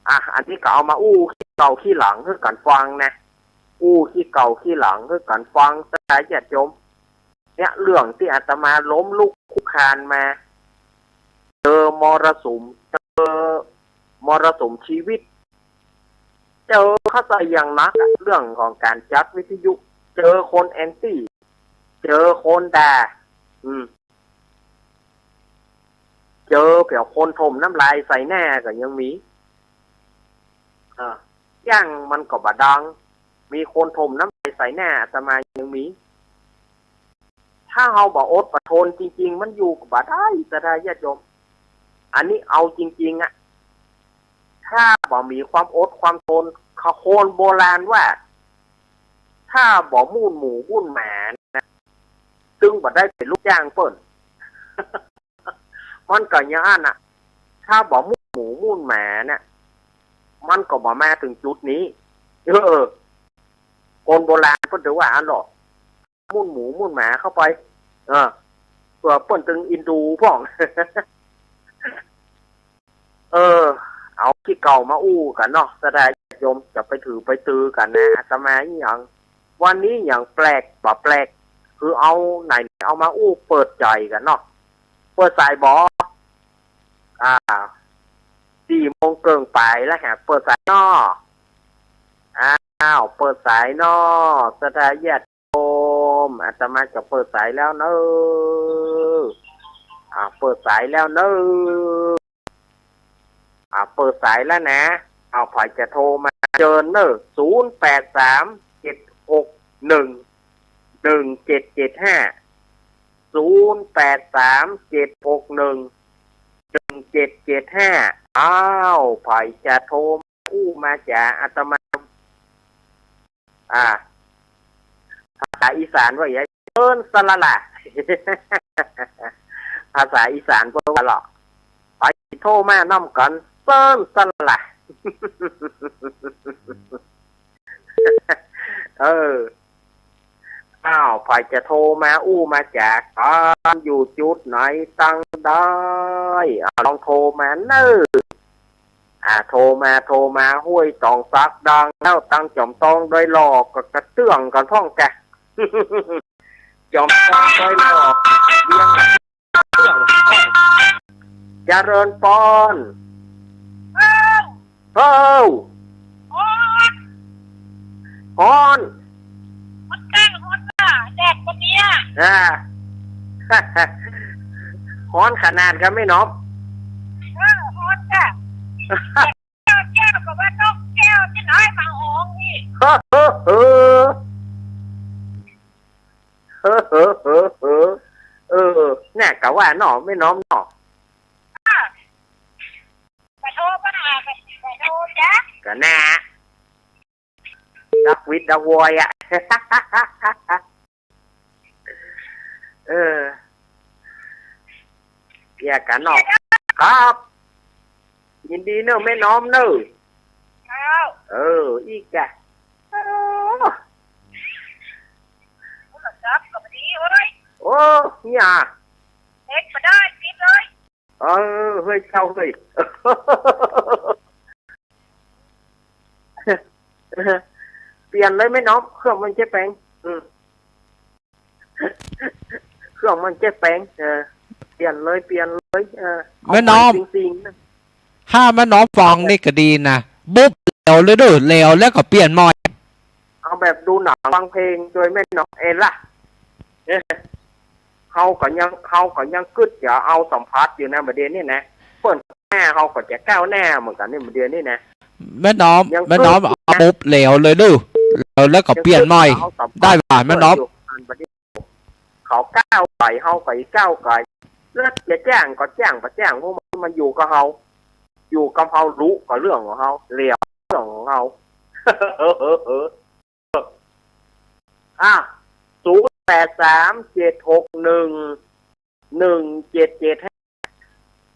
อ่ะ อันนี้ก็เอามาอู้ขี้เก่าขี้หลังหื้อกั๋นฟังนะ อู้ขี้เก่าขี้หลังหื้อกั๋นฟัง ศรัทธาญาติโยม เนี่ย เรื่องตี้อาตมาล้มลุกคลุกคลานมา เจอมรสุม เจอมรสุมชีวิต เจอเข้าใส่อย่างหนักอะ เรื่องของก๋านจัดวิทยุ เจอคนแอนตี้ เจอคนด่า อืม เจอเปียงคนถมน้ำลายใส่หน้าก็ยังมี เออ หยังมันก็บ่ดัง มีคนถมน้ำลายใส่หน้าอาตมายังมี ถ้าเฮาบ่อดบ่ทนจริงๆ มันอยู่ก็บ่ได้ ศรัทธาญาติโยม อันนี้เอาจริงๆ อะ ถ้าบ่มีความอดความทน เขาคนโบราณว่า ถ้าบ่หมู่นหมูหมู่นหมานะ ตึงบ่ได้เป๋นลูกจ้างเปิ้น มันก็อย่างอั้นน่ะ ถ้าบ่หมู่นหมูหมู่นหมาเนี่ย มันก็บ่มาเถิงจุดนี้ เออ คนโบราณเปิ้นถือว่าอั้นหรอ หมู่นหมูหมู่นหมาเข้าไป เออ เปื้อเปิ้นตึงเอ็นดูพ่อง เออ เอาขี้เก่ามาอู้กั๋นเนาะ ศรัทธาญาติโยม จะไปถือไปตือกั๋นนะ อาตมาอีหยัง วันนี้หยังแปลกบ่แปลก คือเอาไหนเอามาอู้เปิดใจ๋กั๋นเนาะ เปิดสายบ่ อ่า สี่โมงเกิ่งป๋ายแล้วฮะ เปิดสายเนาะ อ้า อ้าว เปิดสายเนาะ ศรัทธาญาติโยม อาตมาจะเปิดสายแล้วเนาะ อ่า เปิดสายแล้วเนาะ อ่า เปิดสายแล้วนะ อ้าว ใผจะโทรมาเจิญเนาะ ศูนย์แปดสาม เจ็ดหกหนึ่ง หนึ่งเจ็ดเจ็ดห้า ศูนย์แปดสาม เจ็ดหกหนึ่ง หนึ่งเจ็ดเจ็ดห้า อ้าว ใผจะโทรมาอู้มาจ๋า อาตมา อ่า ภาษาอีสานว่าหยัง เซิญสละล่ะ ภาษาอีสานเปิ้นว่าหลอก ใผโทรมานำกั๋น เซิญสละล่ะ เออ อ้าว ใผจะโทรมาอู้มาจ๋า ก๋อน อยู่จุดไหนตังใด อ้าว ลองโทรมาเนาะ อ่า โทรมา โทรมา ห้วยตองสักดังแล้ว ตังจอมตองดอยหล่อก็กระเตื้องกั๋นพ่องกะ จอมตองดอยหล่อ เวียงเตื้อง เจริญปอน เอ้า เอ้า ฮ้อน ฮ้อน มันกลางฮ้อนน่ะ แดดก็มีอ่ะ อ่า ฮ้อนขนาดกะแม่หนอม เออ ฮ้อนจ้ะ แก้ว แก้วก็ว่านกแก้วตี้ไหนมาฮ้องนี่ เฮ้อ เฮ้อ เฮ้อ เฮ้อ เออ แน่กะว่าเนาะ แม่หนอมเนาะ อ่ะ ขอโทษป้าหน่อย ขอโทษจ้ะ กะแน่ ดักวิดดักวอยอะ เออ เยียะกั๋นเนาะ ครับ ยินดีเนาะแม่หนอมเนาะ ครับ เออ อีกจ้ะ เออ โทรศัพท์ก็บ่ดีเว้ย โอ้ เนี่ย เฮ็ดบ่ได้ ปิดเลย เออ เฮ้ย เจ้า เฮ้ย เปลี่ยนเลยแม่หนอม เครื่องมันจะแป๋ง อืม เครื่องมันจะแป๋ง เออ เปลี่ยนเลย เปลี่ยนเลย เออ แม่หนอม จริงๆ นะ ถ้าแม่หนอมฟังนี่ก็ดีนะ บุบแหลวเลยเด้อ แหลวแล้วก็เปลี่ยนใหม่ เอาแบบดูหนังฟังเพลงโดยแม่หนอมเองล่ะ เออ เฮาก็ยัง เฮาก็ยังกึ๊ดจะเอาสัมผัสอยู่นะ บ่าเดี่ยวนี้นะ เปิ้นหน้าเฮาก็จะก้าวหน้าเหมือนกั๋นนี่ บ่าเดี่ยวนี้นะ แม่หนอม ยัง แม่หนอม กึ๊ด เอาปุ๊บแหลวเลยเด้อ แหลวแล้วก็เปลี่ยนใหม่ ยังกึ๊ดจะเอาสัมผัส ได้บ่าแม่หนอม เปิ้นอยู่ เขาก้าวไก๋ เฮาก็ก้าวไก๋ แล้วจะแจ้งก็แจ้ง บ่แจ้ง เพราะมัน มันอยู่กับเฮา อยู่กับเฮา ฮู้ก็เรื่องของเฮา แหลวเรื่องของเฮา เออ เออ เออ อ่ะ ศูนย์แปดสาม เจ็ดหกหนึ่ง หนึ่งเจ็ดเจ็ดห้า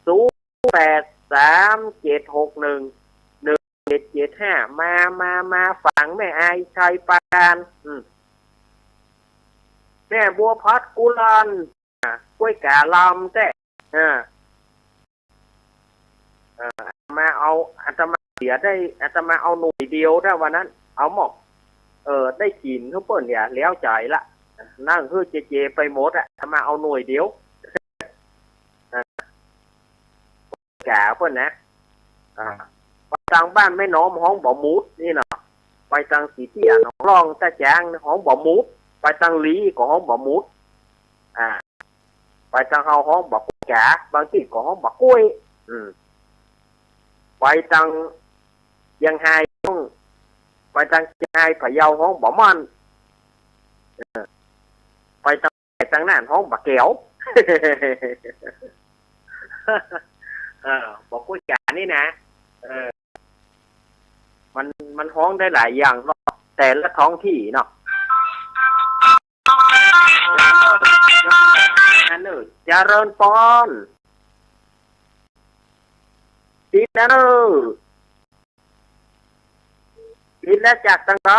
ศูนย์แปดสาม เจ็ดหกหนึ่ง หนึ่งเจ็ดเจ็ดห้า มา มา มา ฝั่งแม่อายชัยปราการ อืม แม่บัวผัดกุหลาบ อ่ะ กล้วยก๋าลำแต๊ อ่า เออ อาตมาเอา อาตมาเสียได้ อาตมาเอาหน่วยเดียวได้วันนั้น เอาหมด เออ ได้กิ๋นหื้อเปิ้นเนี่ย แล้วใจ๋ละ นั่งหื้อเจเจไปหมดอะ อาตมาเอาหน่วยเดียว อ่า ก๋าเปิ้นนะ อ่า ไปตางบ้านแม่หนอมฮ้องบ่าหมุดนี่เนาะ ไปตางสีเตี้ยหนองล่องต้าจ๋างฮ้องบ่าหมุด ไปตางลีก็ฮ้องบ่าหมุด อ่า ไปตางเฮาฮ้องบ่ากล้วยก๋า บางตี้ก็ฮ้องบ่ากล้วย อืม ไปตางเจียงฮายฮ้อง ไปตางเจียงฮายพะเยาฮ้องบ่าม่อน เออ ไปตาง ไปตางน่านฮ้องบ่าแก๋ว เออ บ่ากล้วยก๋านี่นะ เออ มัน มันฮ้องได้หลายอย่างเนาะ แต่ละท้องที่เนาะ อันเนอ เจริญปอน ติดแล้วเนอ ติดแล้วจากตางใด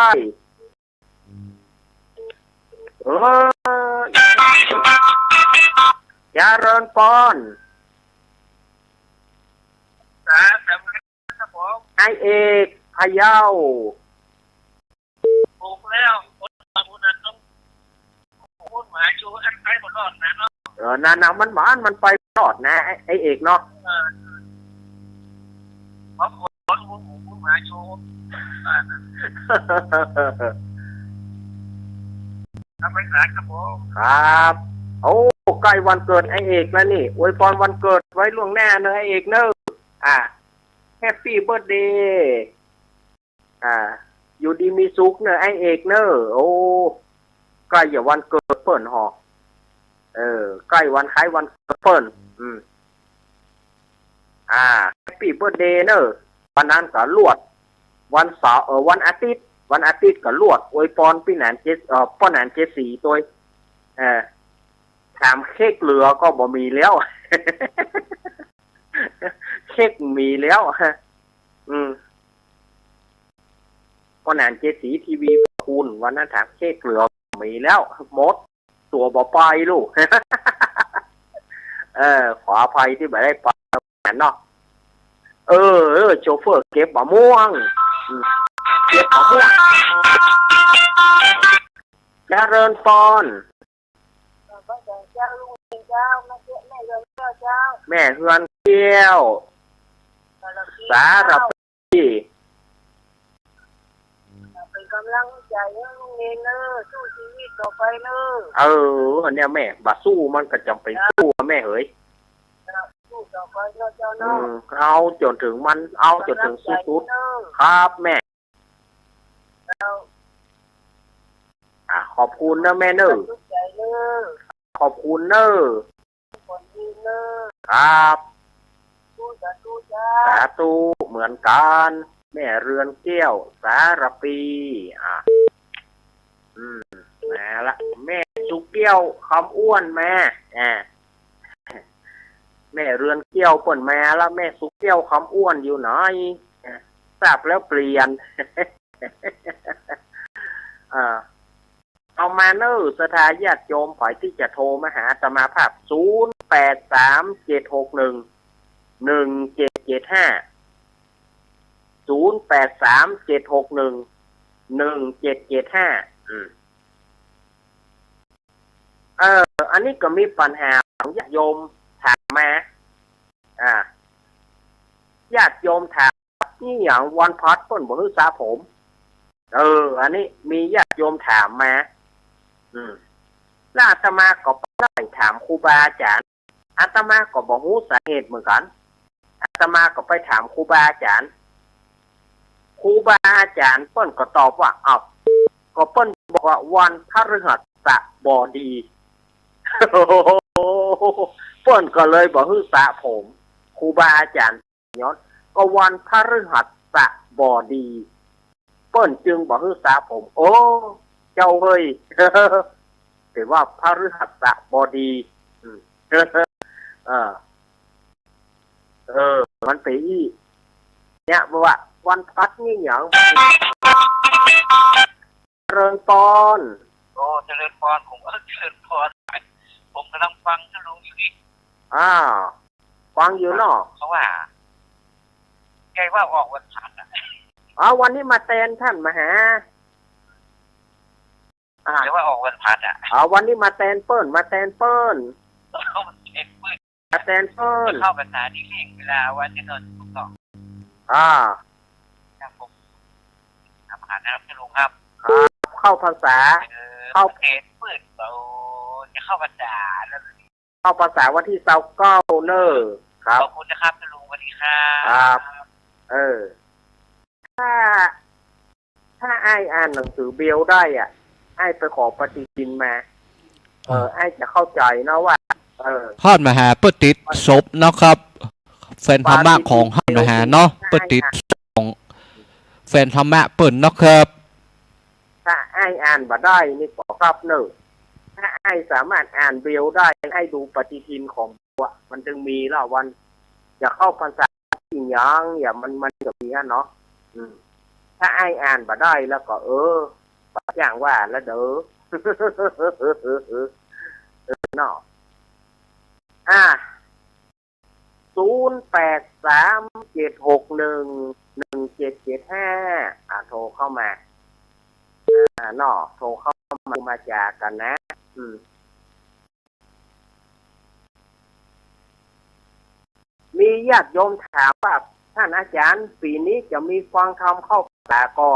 เออ เจริญปอน ครับผม นายเอกพะเยา ถูกแล้ว คนนั้นต้อง คนหมาชูอันไปบ่รอดนะเนาะ เออ นั่นน่ะ มันหมา มันไปบ่รอดนะ ไอ้ ไอ้เอกเนาะ เออ ผมขอรู้หมูหมาชู อ่า ครับ ไว้สายครับผม ครับ โอ้ ใก้วันเกิดอ้ายเอกแล้วนี่ อวยพรวันเกิดไว้ล่วงหน้าเนอะอ้ายเอกเนอะ อ่า แฮปปี้เบิร์ธเดย์ อ่า อยู่ดีมีสุขเนอะอ้ายเอกเนอะ โอ้ ใก้จะวันเกิดเปิ้นฮอ เออ ใก้วันคล้ายวันเกิดเปิ้น อืม อ่า แฮปปี้เบิร์ธเดย์เนอะ วันนั้นก็ลวด วันเสาร์ เออ วันอาทิตย์ วันอาทิตย์ก็ลวด อวยพรปี้หนานเจส- เอ่อ ป้อหนานเจสศรีตวย เออ ถามเค้กเหลือก็บ่มีแล้ว เค้กมีแล้ว อืม ป้อหนานเจสศรีทีวีพู้น วันนั้นถามเค้กเหลือ มีแล้ว หมด ตั๋วบ่ไปลูก เออ ขออภัยตี้บ่ได้ไปเนาะ เออ เออ โชเฟอร์เก็บมะม่วง อืม เก็บมะม่วง เจริญปอน เจ้าลุงเจ้า แม่เจ้า แม่เฮือนแก้ว สารพี เป็นกำลังใจ๋หื้อลุงเณรเน่อ สู้จีวิตต่อไปเน่อ เออ เนี่ยแม่ บ่สู้มันก็จ๋ำเป๋นสู้อะแม่เหย สู้ต่อไปเน่อเจ้าเน่อ อืม เอาจ๋นเถิงมัน เอาจ๋นเถิงสุดๆ ครับแม่ อ่า ขอบคุณเน่อแม่เน่อ ขอบคุณเน่อ ครับ สาธุ เหมือนกั๋น แม่เฮือนแก้ว สารพี อ่ะ อืม มาละ แม่สุแก้ว คำอ้วนมา อ่า แม่เฮือนแก้วเปิ้นมาละ แม่สุแก้ว คำอ้วนอยู่ไหน อ่ะ ทราบแล้วเปลี่ยน อ่า เอามาเน่อ ศรัทธาญาติโยม ใผตี้จะโทรมาหาอาตมาภาพ ศูนย์แปดสามเจ็ดหกหนึ่งหนึ่งเจ็ดเจ็ดห้า ศูนย์แปดสามเจ็ดหกหนึ่งหนึ่งเจ็ดเจ็ดห้า อืม เออ อันนี้ก็มีปัญหาของญาติโยมถามมา อ่า ญาติโยมถาม อี่หยังวันพฤหัสเปิ้นบ่หื้อสระผม เออ อันนี้มีญาติโยมถามมา อืม แล้วอาตมาก็ไปถามครูบาอาจ๋ารย์ อาตมาก็บ่ฮู้สาเหตุเหมือนกั๋น อาตมาก็ไปถามครูบาอาจ๋ารย์ ครูบาอาจ๋ารย์เปิ้นก็ตอบว่า อ้าว ก็เปิ้นบอกว่าวันพฤหัสบดี เปิ้นก็เลยบ่หื้อสระผม ครูบาอาจ๋ารย์ ย้อนก็วันพฤหัสบดี เปิ้นจึงบ่หื้อสระผม โอ้ เจ้าเฮ้ย แต่ว่าพฤหัสบดี อืม เออ เออ มันเป๋นอี้ เนี่ย บอกว่าวันพฤหัสนี่หยัง เจริญปอน โอ้ เจริญปอน ผมก็เจริญปอน ผมกำลังฟังท่านลุงอยู่นี่ อ้าว ฟังอยู่เนาะ เขาว่า แกว่าออกวันพฤหัสอะ อ๋อ วันนี้มาแตนต้านมหา อ่า แกว่าออกวันพฤหัสอะ อ๋อ วันนี้มาแตนเปิ้น มาแตนเปิ้น มาแตนเปิ้น เข้าพรรษานี่เร่งเวลาวันที่นอนถูกต้อง อ่า ครับผม ครับ ครับ ท่านลุงครับ ครับ เข้าพรรษา เออ เข้า ประเทศเปิ้น โอ้ จะเข้าพรรษาแล้ว เข้าพรรษาวันตี้ซาวเก้าเน่อ ครับ ขอบคุณนะครับท่านลุง สวัสดีครับ ครับ เออ ถ้า ถ้าอ้ายอ่านหนังสือเบรลล์ได้อะ อ้ายไปขอปฏิทินมา เออ อ้ายจะเข้าใจ๋เนาะว่า เออ ต้านมหาเปิ้นติดศพเนาะครับ แฟนธรรมะของต้านมหาเนาะ เปิ้นติดของแฟนธรรมะเปิ้นเนาะครับ ถ้าอ้ายอ่านบ่ได้นี่ก็ครับเน่อ ถ้าอ้ายสามารถอ่านเบรลล์ได้ อ้ายดูปฏิทินของเบรลล์อะ มันจึงมีละวัน จะเข้าพรรษาอี่หยัง อย่างมัน มันจะมีอะเนาะ อืม ถ้าอ้ายอ่านบ่ได้แล้วก็ เออ บ่จ้างว่าแล้วเด้อ เออ เนาะ อ่ะ ศูนย์แปดสามเจ็ดหกหนึ่งหนึ่งเจ็ดเจ็ดห้า อ่ะ โทรเข้ามา อ่ะ เนาะ โทรเข้ามา มาจ๋ากั๋นนะ อืม มีญาติโยมถามว่า ต้านอาจ๋ารย์ ปี๋นี้จะมีฟังธรรมเข้าพรรษาก่อ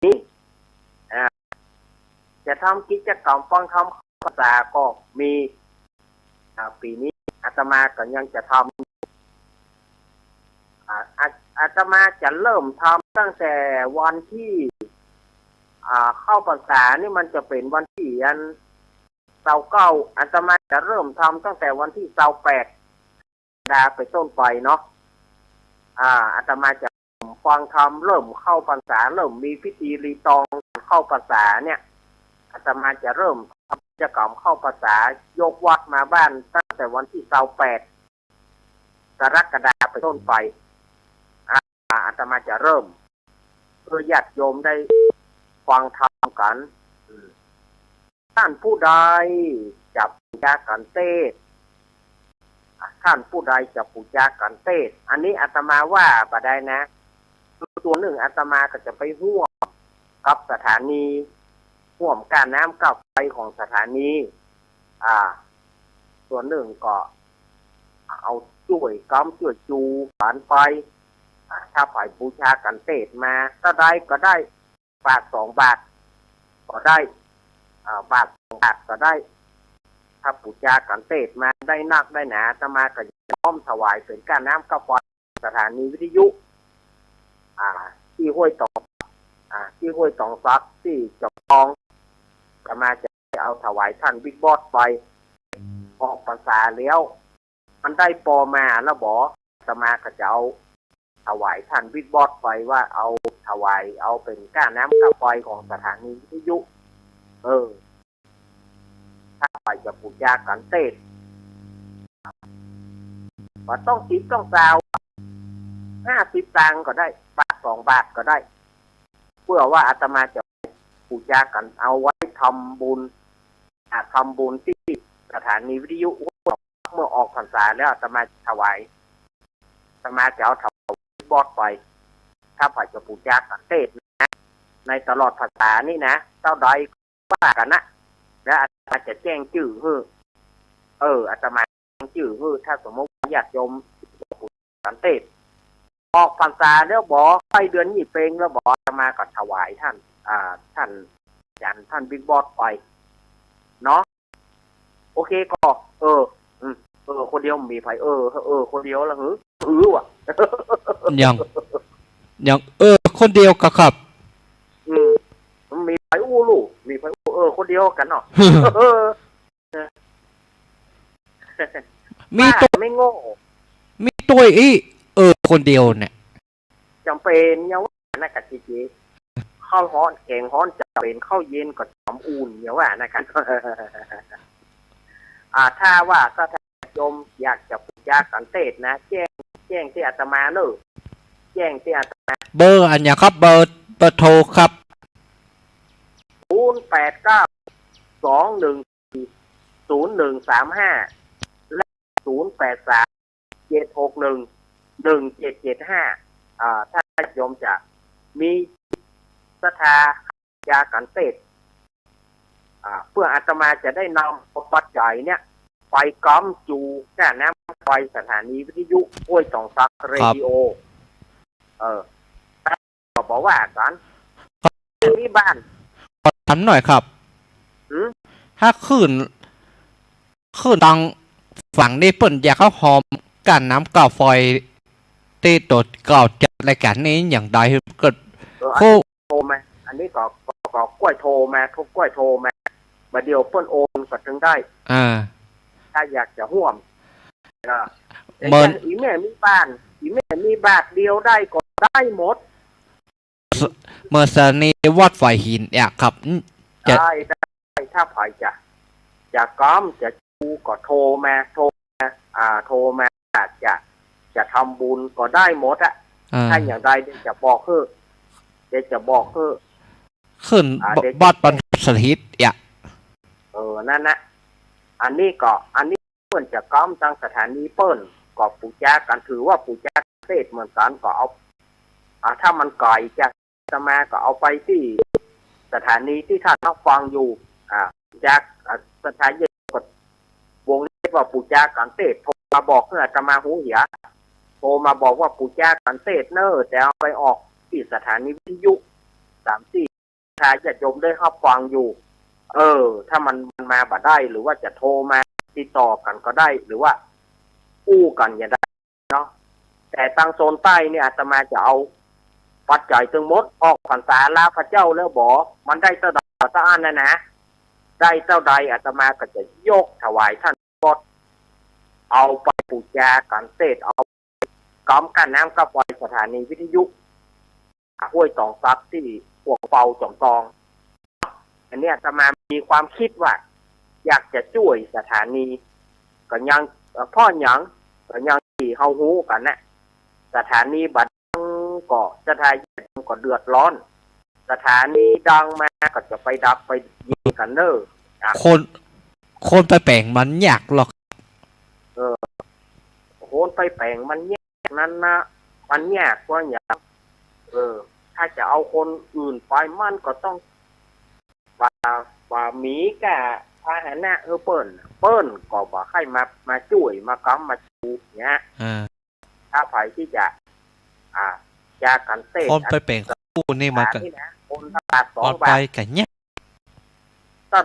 นี้ อ่า จะทำกิจกรรมฟังธรรมเข้าพรรษาก็มี อ่า ปี๋นี้อาตมาก็ยังจะทำ อ่า อา อาตมาจะเริ่มทำตั้งแต่วันตี้ อ่า เข้าพรรษานี่มันจะเป๋นวันตี้อัน ซาวเก้า อาตมาจะเริ่มทำตั้งแต่วันตี้ซาวแปด กรกฎาเป๋นต้นไปเนาะ อ่า อาตมาจะฟังธรรม เริ่มเข้าพรรษา เริ่มมีพิธีรีตองเข้าพรรษาเนี่ย อาตมาจะเริ่มทำกิจกรรมเข้าพรรษา ยกวัดมาบ้านตั้งแต่วันตี้ซาวแปด กรกฎาเป๋นต้นไป อ่า อาตมาจะเริ่ม เปื้อญาติโยมได้ฟังธรรมกั๋น อืม ท่านผู้ใดจะปู๋จากัณฑ์เตสน์ อ่ะ ท่านผู้ใดจะปู๋จากัณฑ์เตสน์ อันนี้อาตมาว่าบ่ได้นะ คือส่วนนึ่งอาตมาก็จะไปฮ่วมกับสถานี ฮ่วมก้าน้ำก้าไฟของสถานี อ่า ส่วนนึ่งก็เอาจ้วยกำจ้วยจู๋กั๋นไป อ่า ถ้าใผปู๋จากัณฑ์เตสน์มา เต้าใดก็ได้ บาทสองบาทก็ได้ อ่า บาทสองบาทก็ได้ ถ้าปู๋จากัณฑ์เตสน์มาได้นักได้หนา อาตมาก็จะน้อมถวายเป๋นก้าน้ำก้าไฟสถานีวิทยุ อ่า ตี้ห้วยตอง อ่า ตี้ห้วยตองสัก ตี้จอมทอง อาตมาจะเอาถวายท่านบิ๊กบอสไป ออกพรรษาแล้ว มันได้ปอมาแล้วบ่ อาตมาก็จะเอาถวายท่านบิ๊กบอสไปว่าเอาถวาย เอาเป๋นก้าน้ำก้าไฟของสถานีวิทยุ เออ ถ้าใผจะปู๋จากัณฑ์เตสน์ บ่ต้องสิบต้องซาว ห้าสิบตังค์ก็ได้ บาทสองบาทก็ได้ เปื้อว่าอาตมาจะปู๋จากัณฑ์ เอาไว้ทำบุญ อ่า ทำบุญตี้สถานีวิทยุ เมื่อออกพรรษาแล้วอาตมาถวาย อาตมาจะเอาถวายบอสไป ถ้าใผจะปู๋จากัณฑ์เตสน์นะ ในตลอดพรรษานี่นะ เต้าใดว่ากั๋นนะ แล้วอาตมาจะแจ้งจื้อหื้อ เออ อาตมาแจ้งจื้อหื้อ ถ้าสมมติว่าญาติโยม กัณฑ์เตสน์ ออกพรรษาแล้วบ่ ใกล้เดือนยี่เป็งแล้วบ่ อาตมาก็ถวายท่าน อ่า ท่านอาจ๋ารย์ ท่านบิ๊กบอสไป เนาะ โอเคก็ เออ อืม เออ คนเดียวมีใผ เออ เออ คนเดียวละหือ หือวะ ยัง ยัง เออ คนเดียวกะครับ อืม มีใผอู้ลูก มีใผอู้ เออ คนเดียวกั๋นเนาะ เออ มี ป้า ตุ๊ ไม่โง่ มีตุ๊ยอี้ เออ คนเดียวเนี่ย จ๋ำเป๋นเยียะว่านะ กะจิจิ ข้าวฮ้อนแกงฮ้อนจ๋ำเป๋น ข้าวเย็นก็จ๋ำอุ่นเยียะว่านะ กะ อ่า ถ้าว่า ถ้าญาติโยมอยากจะปู๋จากัณฑ์เตสน์นะ แจ้ง แจ้งตี้อาตมาเน่อ แจ้งตี้อาตมา เบอร์อะหยังครับ เบอร์ เบอร์โทรครับ ศูนย์แปดเก้า สองหนึ่ง ศูนย์หนึ่งสามห้า และ ศูนย์แปดสาม เจ็ดหกหนึ่ง หนึ่งเจ็ดเจ็ดห้า อ่า ถ้าญาติโยมจะมีศรัทธา จากัณฑ์เตสน์ อ่า เปื้ออาตมาจะได้นำเอาปัจจัยเนี่ย ไปก๊ำจู๋ก้าน้ำไฟสถานีวิทยุห้วยตองสัก เรดิโอ เออ ก็บ่ว่ากั๋น มีบ้าน ขอถามหน่อยครับ หืม ถ้าคลื่น คลื่นตางฝั่งนี้เปิ้นอยากเข้าฮอมก้าน้ำก้าไฟ ตี้ตั๋วเก่าจัดรายก๋านนี้อย่างใด ก็ เออ โค โทรมา อันนี้ก็ ก็ ก็ก้วยโทรมา โทร ก้วยโทรมา บ่าเดี่ยวเปิ้นโอนก็ตึงได้ อ่า ถ้าอยากจะฮ่วม เออ เหมือน แต่อย่างอี่แม่มีบ้าน อี่แม่มีบาทเดียวได้ก็ได้หมด เมื่อสถานีวัดฝายหินเนี่ยครับ อืม จะ ได้ ได้ ถ้าใผจะ จะก๊ำ จะจู๋ก็โทรมา โทรมา อ่า โทรมา จะ จะทำบุญก็ได้หมดอะ อ่า ถ้าอย่างใดเดี๋ยวจะบอกหื้อ เดี๋ยวจะบอกหื้อ ขึ้น อ่า เดี๋ยวจะ บอดปันสถิตเนี่ย เออ นั่นนะ อันนี้ก็ อันนี้เปิ้นจะก๊ำตางสถานีเปิ้น ก็ปู๋จากัณฑ์ ถือว่าปู๋จาเตสน์เหมือนกั๋น ก็เอา อ่า ถ้ามันไก๋จากอาตมาก็เอาไปตี้สถานีตี้ท่านรับฟังอยู่ อ่า จาก อ่า สถานีก็วงเล็บว่าปู๋จากัณฑ์เตสน์ โทรมาบอกหื้ออาตมาฮู้เหีย โทรมาบอกว่าปู๋จากัณฑ์เตสน์เน่อ แต่เอาไปออกตี้สถานีวิทยุ สามตี้ ถ้าญาติโยมได้ฮับฟังอยู่ เออ ถ้ามัน มันมาบ่ได้ หรือว่าจะโทรมาติดต่อกั๋นก็ได้ หรือว่าอู้กั๋นอย่างใดเนาะ แต่ตางโซนใต้เนี่ยอาตมาจะเอาปัจจัยตึงหมด ออกพรรษาลาพระเจ้าแล้วบ่ มันได้เต้าใดก็เต้าอั้นนะนะ ได้เต้าใดอาตมาก็จะยกถวายต้าน ก็เอาไปปู๋จาก๋านเตศน์ เอาก๊ำก้าน้ำก้าไฟสถานีวิทยุห้วยตองซักตี้ขวงเปาจ๋อมตอง อันเนี้ยอาตมามีความกึ๊ดว่าอยากจะจ้วยสถานี ก็ยัง เอ่อ เพราะหยัง ก็อย่างตี้เฮาฮู้กั๋นนะ สถานีบ่ดังก็ศรัทธาญาติโยมก็เดือดร้อน สถานีดังมาก็จะไปดักไปยิงกั๋นเน่อ อ่ะ คน คนไปแป๋งมันยากหรอก เออ คนไปแป๋งมันยากนั้นนะ มันยากกว่าหยัง เออ ถ้าจะเอาคนอื่นไปมันก็ต้อง ว่า ว่ามีก้าพาหนะหื้อเปิ้น เปิ้นก็บ่ใค่มา มาจ้วย มาก๊ำ มาชูเนี่ย อ่า ถ้าใผตี้จะ อ่า จะก๋านเตศน์ คนไปแป๋งคู่นี่มันก็ นี่นะ คนละบาทสองบาท ไปกั๋นเนี่ย ถ้า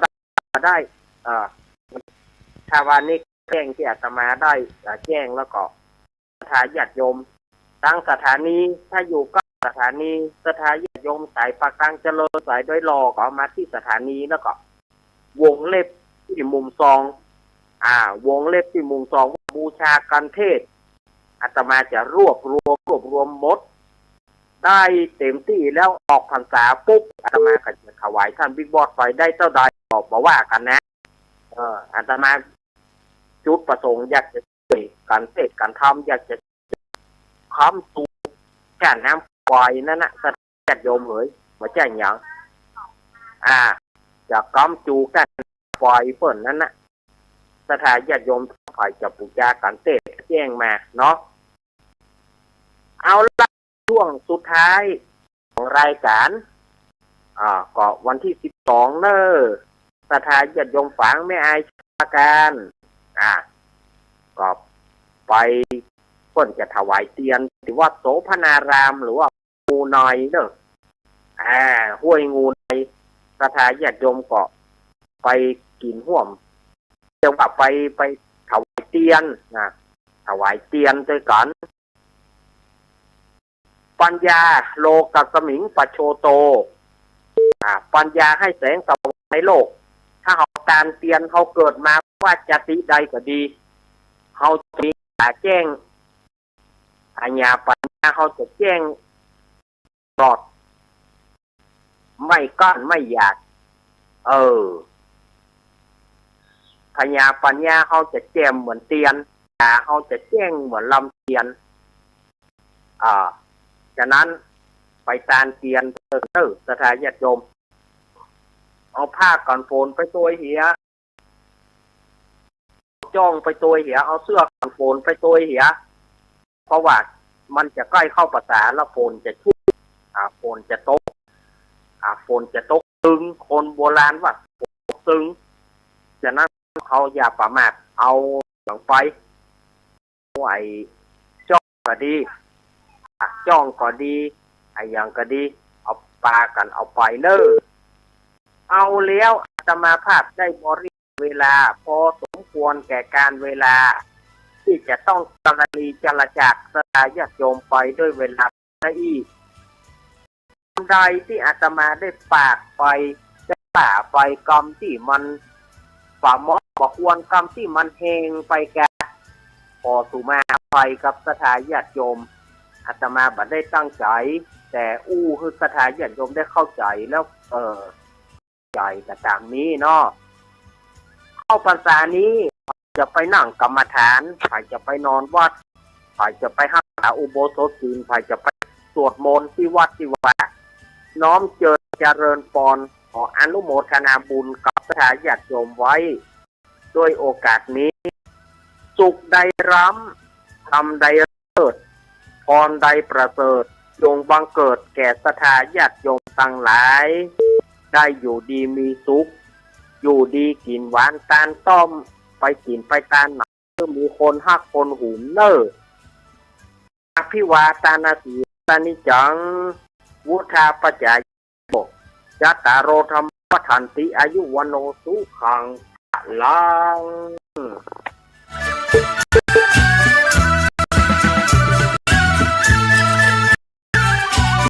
ได้ เอ่อ ถ้าว่านี้แจ้งตี้อาตมาได้ เอ่อ แจ้งแล้วก็ ศรัทธาญาติโยม ตางสถานี ถ้าอยู่ใก้สถานี ศรัทธาญาติโยมสายปากกลางเจริญ สายดอยหล่อ ก็เอามาตี้สถานี แล้วก็วงเล็บตี้มุมซอง อ่า วงเล็บตี้มุมซอง บูชาก๋านเตศน์ อาตมาจะรวบรวม รวบรวมหมด ได้เต็มตี้แล้ว ออกพรรษาปุ๊บ อาตมาก็จะถวายต้านบิ๊กบอสไป ได้เต้าใดก็บ่ว่ากั๋นนะ เออ อาตมาจุดประสงค์อยากจะ ก๋านเตศน์ก๋านธรรม อยากจะก๊ำจูก้าน้ำไฟนั้นนะ ศรัทธาญาติโยมเหย บ่ใจ้หยัง อ่า จะก๊ำจูก้าน้ำไฟเปิ้นนั้นนะ ศรัทธาญาติโยมใผจะปู๋จาก๋านเตศน์แจ้งมาเนาะ เอาละ ช่วงสุดท้ายของรายก๋าน อ่า ก็วันตี้สิบสองเน่อ ศรัทธาญาติโยมฝางแม่อาย สมุทรปราการ อ่า ก็ไป เปิ้นจะถวายเตียนตี้วัดโสภณาราม หรือว่า หมู่หน่อยเน่อ อ่า ห้วยหมู่หน่อย ศรัทธาญาติโยมก็ไปกิ๋นฮ่วม เรียกว่าไป ไปถวายเตียนนะ ถวายเตียนตวยกั๋น ปัญญา โลกัสมิง ปัจโชโต อ่า ปัญญาให้แสงสว่างในโลก ถ้าเฮาตานเตียน เฮาเกิดมาว่าจาติใดก็ดี เฮาจะมีต๋าแจ้ง ผญาปัญญาเฮาจะแจ้งปลอด ไม่กั้นไม่อยาก เออ ผญาปัญญาเฮาจะแจ่มเหมือนเตียน ต๋าเฮาจะแจ้งเหมือนลำเตียน อ่า ฉะนั้นไปตานเตียนเต๊อะเน่อ ศรัทธาญาติโยม เอาผ้ากั๋นฝนไปตวยเหีย จ้องไปตวยเหีย เอาเสื้อกั๋นฝนไปตวยเหีย เพราะว่ามันจะใก้เข้าพรรษาแล้วฝนจะชุ่ม อ่า ฝนจะตก อ่า ฝนจะตกตึง คนโบราณว่าฝนตกตึง ฉะนั้นเฮาอย่าประมาท เอาหยังไป ไอ้จ้องก็ดี อ่ะ จ้องก็ดี ไอ้หยังก็ดี เอาปากั๋นเอาไปเน่อ เอาแล้ว อาตมาภาพได้บริเวลาพอสมควรแก่กาลเวลา ตี้จะต้องจรลีจรจากศรัทธาญาติโยมไปด้วยเวลาซะอี้ อันใดตี้อาตมาได้ปากไป ได้ว่าไปกำตี้มันบ่เหมาะบ่ควร กำตี้มันแฮงไปกา ขอสุมาอภัยกับศรัทธาญาติโยม อาตมาบ่ได้ตั้งใจ๋ แต่อู้หื้อศรัทธาญาติโยมได้เข้าใจ๋แล้ว เออ ใจ๋ก็ต๋ามนี้เนาะ เข้าพรรษานี้ ใผจะไปนั่งกรรมฐาน ใผจะไปนอนวัด ใผจะไปฮักษาอุโบสถศีล ใผจะไปสวดมนต์ตี้วัดตี้วา น้อมเจริญเจริญปอน ขออนุโมทนาบุญกับศรัทธาญาติโยมไว้ ด้วยโอกาสนี้ สุขใดล้ำ ธรรมใดเลิศ พรใดประเสริฐ จงบังเกิดแก่ศรัทธาญาติโยมตังหลาย ได้อยู่ดีมีสุข อยู่ดีกิ๋นหวานตานต้อม ไปกิ๋นไปตานไหน มีคนฮักคนหุมเน่อ อภิวาทานาสีลิสสะนิจจัง วุฑฒาปะจายิโน จัตตาโร ธัมมา วัฑฒันติ อายุ วัณโณ สุขัง พลัง